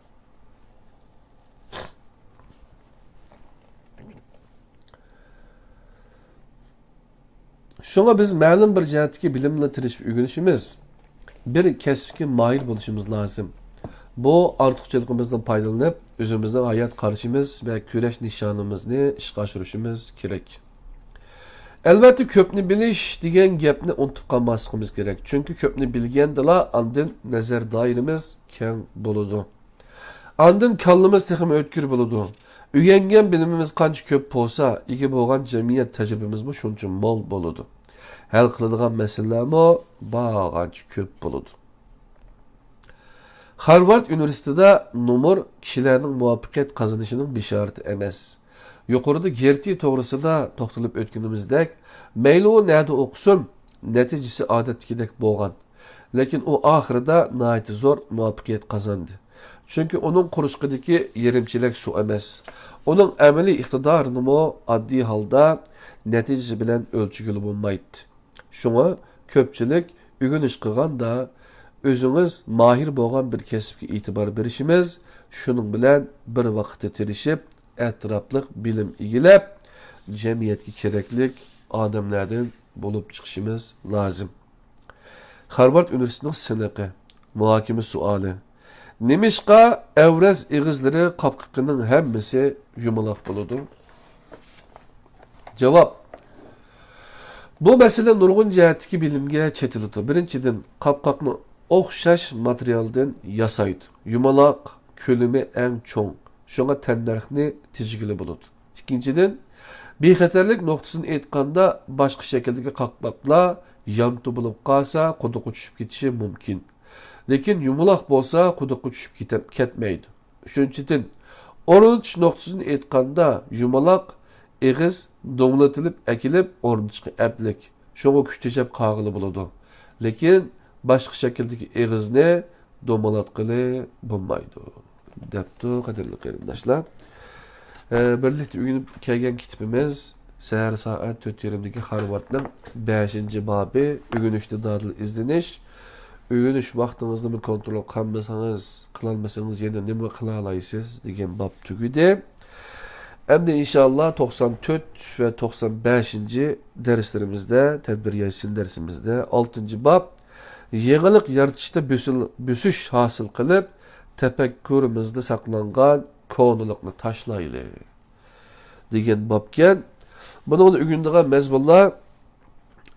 شۇڭا بىز مەلۇم بىر جەھەتتىكى بىلىمنى تىرىشىپ ئۆگىنىشىمىز، بىر كەسىپتىكى ماھىر بولۇشىمىز لازىم. بۇ ئارتۇقچىلىقىمىزدىن پايدىلىنىپ، ئۆزىمىزنىڭ ھايات قارىشىمىز ۋە كۈرەش نىشانىمىزنى ئىشقا ئاشۇرۇشىمىز كېرەك. ئەلۋەتتە، كۆپنى بىلىش دېگەن گەپنى ئۇنتۇپ قالماسلىقىمىز كېرەك. چۈنكى كۆپنى بىلگەندىلا ئاندىن نەزەر دائىرىمىز كەڭ بولىدۇ. ئاندىن كاللىمىز تېخىمۇ ئۆتكۈر بولىدۇ. ئۆگەنگەن بىلىمىمىز قانچە كۆپ بولسا، ئىگە بولغان جەمئىيەت تەجرىبىمىزمۇ شۇنچە مول بولىدۇ. ھەل قىلىدىغان مەسىلىلەرمۇ بارغانچە كۆپ بولىدۇ. خارۋارد ئۇنىۋېرسىتېتىدا نومۇر كىشىلەرنىڭ مۇۋەپپەقىيەت قازىنىشىنىڭ بېشارىتى ئەمەس. يۇقىرىدا گېرتى توغرىسىدا توختىلىپ ئۆتكىنىمىزدەك، مەيلى ئۇ نەدە ئوقۇسۇن، نەتىجىسى ئادەتتىكىدەك بولغان. لېكىن ئۇ ئاخىرىدا ناھايىتى زور مۇۋەپپەقىيەت قازاندى. چۈنكى ئۇنىڭ قورسىقىدىكى يېرىم چېلەك سۇ ئەمەس، ئۇنىڭ ئەمەلىي ئىقتىدارىنىمۇ ئاددىي ھالدا نەتىجىسى بىلەن ئۆلچىگىلى بولمايتتى. شۇڭا كۆپچىلىك ئۆگىنىش قىلغاندا، ئۆزىڭىز ماھىر بولغان بىر كەسىپكە ئېتىبار بېرىشىمىز، شۇنىڭ بىلەن بىر ۋاقىتتا تىرىشىپ، ئەتراپلىق بىلىم ئىگىلەپ، جەمئىيەتكە كېرەكلىك ئادەملەردىن بولۇپ چىقىشىمىز لازىم. خارۋارد ئۇنىۋېرسىتېتىنىڭ سىنىقى، مۇھاكىمە سوئالى. نېمىشقا ئەۋرەز ئېغىزلىرى قاپقىقىنىڭ ھەممىسى يۇمىلاق بولىدۇ؟ جاۋاب. بۇ مەسىلە نۇرغۇن جەھەتتىكى بىلىمگە چېتىلىدۇ. بىرىنچىدىن، قاپقاقنى ئوخشاش ماتېرىيالدىن ياسايدۇ. يۇمىلاق، كۆلىمى ئەڭ چوڭ، شۇڭا تەننەرخنى تېجىگىلى بولىدۇ. ئىككىنچىدىن، بىخەتەرلىك نۇقتىسىدىن ئېيتقاندا، باشقا شەكىلدىكى قاپقاقلار يانتۇ بولۇپ قالسا، قۇدۇققا چۈشۈپ كېتىشى مۇمكىن. لېكىن يۇمىلاق بولسا، قۇدۇققا چۈشۈپ كېتەپ، كەتمەيدۇ. ئۈچىنچىدىن، ئورنىتىش نۇقتىسىدىن ئېيتقاندا، يۇمىلاق ئېغىز دومىلىتىلىپ ئەكېلىپ ئورنىتىشقا ئەپلىك. شۇڭا كۈچ تېجەپ قاغىلى بولىدۇ. لېكىن باشقا شەكىلدىكى ئېغىزنى دومىلاتقىلى بولمايدۇ، دەپتۇ، قەدىرلىك قېرىنداشلار. ئە، بىرلىكتە ئۆگىنىپ كەلگەن كىتىپىمىز سەھەر سائەت تۆت يېرىمدىكى خارۋاردنىڭ بەشىنچى بابى، ئۆگىنىشتە دادىل ئىزدىنىش. ئۆگىنىش ۋاقتىڭىزنىمۇ كونترول قىلالمىسىڭىز، قىلالمىسىڭىز يەنە نېمە قىلالايسىز دېگەن باب تۈگىدى. ئەمدى ئىنشاللا توقسان تۆت ۋە توقسان بەشىنچى دەرسلىرىمىزدە، تەدبىر ياسىسىن دەرسىمىزدە، ئالتىنچى باب، يېڭىلىق يارىتىشتا بۆسۈل-، بۆسۈش ھاسىل قىلىپ، تەپەككۇرىمىزدا ساقلانغان كونىلىقنى تاشلايلى، دېگەن بابكەن. بۇنىڭدا ئۆگىنىدىغان مەزمۇنلار،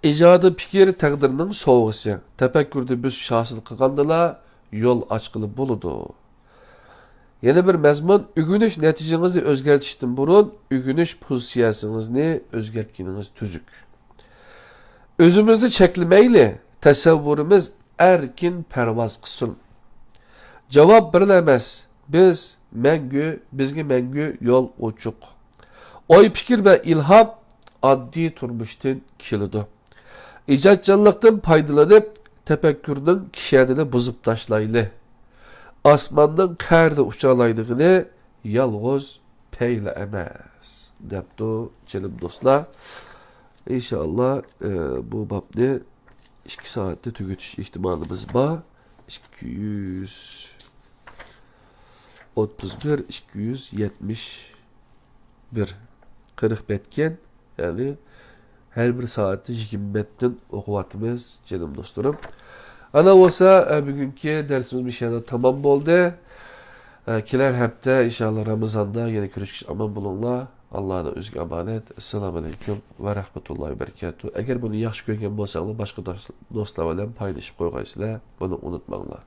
ئىجادىي پىكىر تەقدىرنىڭ سوۋغىسى، تەپەككۇردا بۆسۈش ھاسىل قىلغاندىلا يول ئاچقىلى بولىدۇ. يەنە بىر مەزمۇن، ئۆگىنىش نەتىجىڭىزنى ئۆزگەرتىشتىن بۇرۇن ئۆگىنىش پوزىتسىيەسىڭىزنى ئۆزگەرتكىنىڭىز تۈزۈك. ئۆزىمىزنى چەكلىمەيلى، تەسەۋۋۇرىمىز ئەركىن پەرۋاز قىلسۇن. جاۋاب بىرلا ئەمەس، بىز مەڭگۈ، بىزگە مەڭگۈ يول ئوچۇق. ئوي-پىكىر ۋە ئىلھام ئاددىي تۇرمۇشتىن كېلىدۇ. ئىجادچانلىقتىن پايدىلىنىپ، تەپەككۇرنىڭ كىشەنىنى بۇزۇپ تاشلايلى. ئاسماننىڭ قەرىدە ئۇچالايدىغىنى يالغۇز پەيلا ئەمەس، دەپتۇ جېنىم دوستلار. ئىنشائاللا، ئە، بۇ بابنى ئىككى سائەتتە تۈگىتىش ئېھتىمالىمىز بار. ئىككى يۈز ئوتتۇز بىر، ئىككى يۈز يەتمىش بىر، قىرىق بەتكەن، يەنى ھەر بىر سائەتتە يىگىرمە بەتتىن ئوقۇۋاتىمىز، جېنىم دوستلىرىم. ئانا بولسا، ئە، بۈگۈنكى دەرسىمىز مۇشۇ يەردە تامام بولدى. ئە، كېلەر ھەپتە ئىنشاللا رامىزاندا يەنە كۆرۈشكىچە ئامان بولۇڭلار. ئاللانىڭ ئۆزىگە ئامانەت. ئەسسالامۇ ئەلەيكۇم ۋە رەھمەتۇللاھى ۋە بەرىكاتۇھ. ئەگەر بۇنى ياخشى كۆرگەن بولساڭلار، باشقا دوست-، دوستلار بىلەن پايلىشىپ قويغايسىلەر. بۇنى ئۇنتۇماڭلار.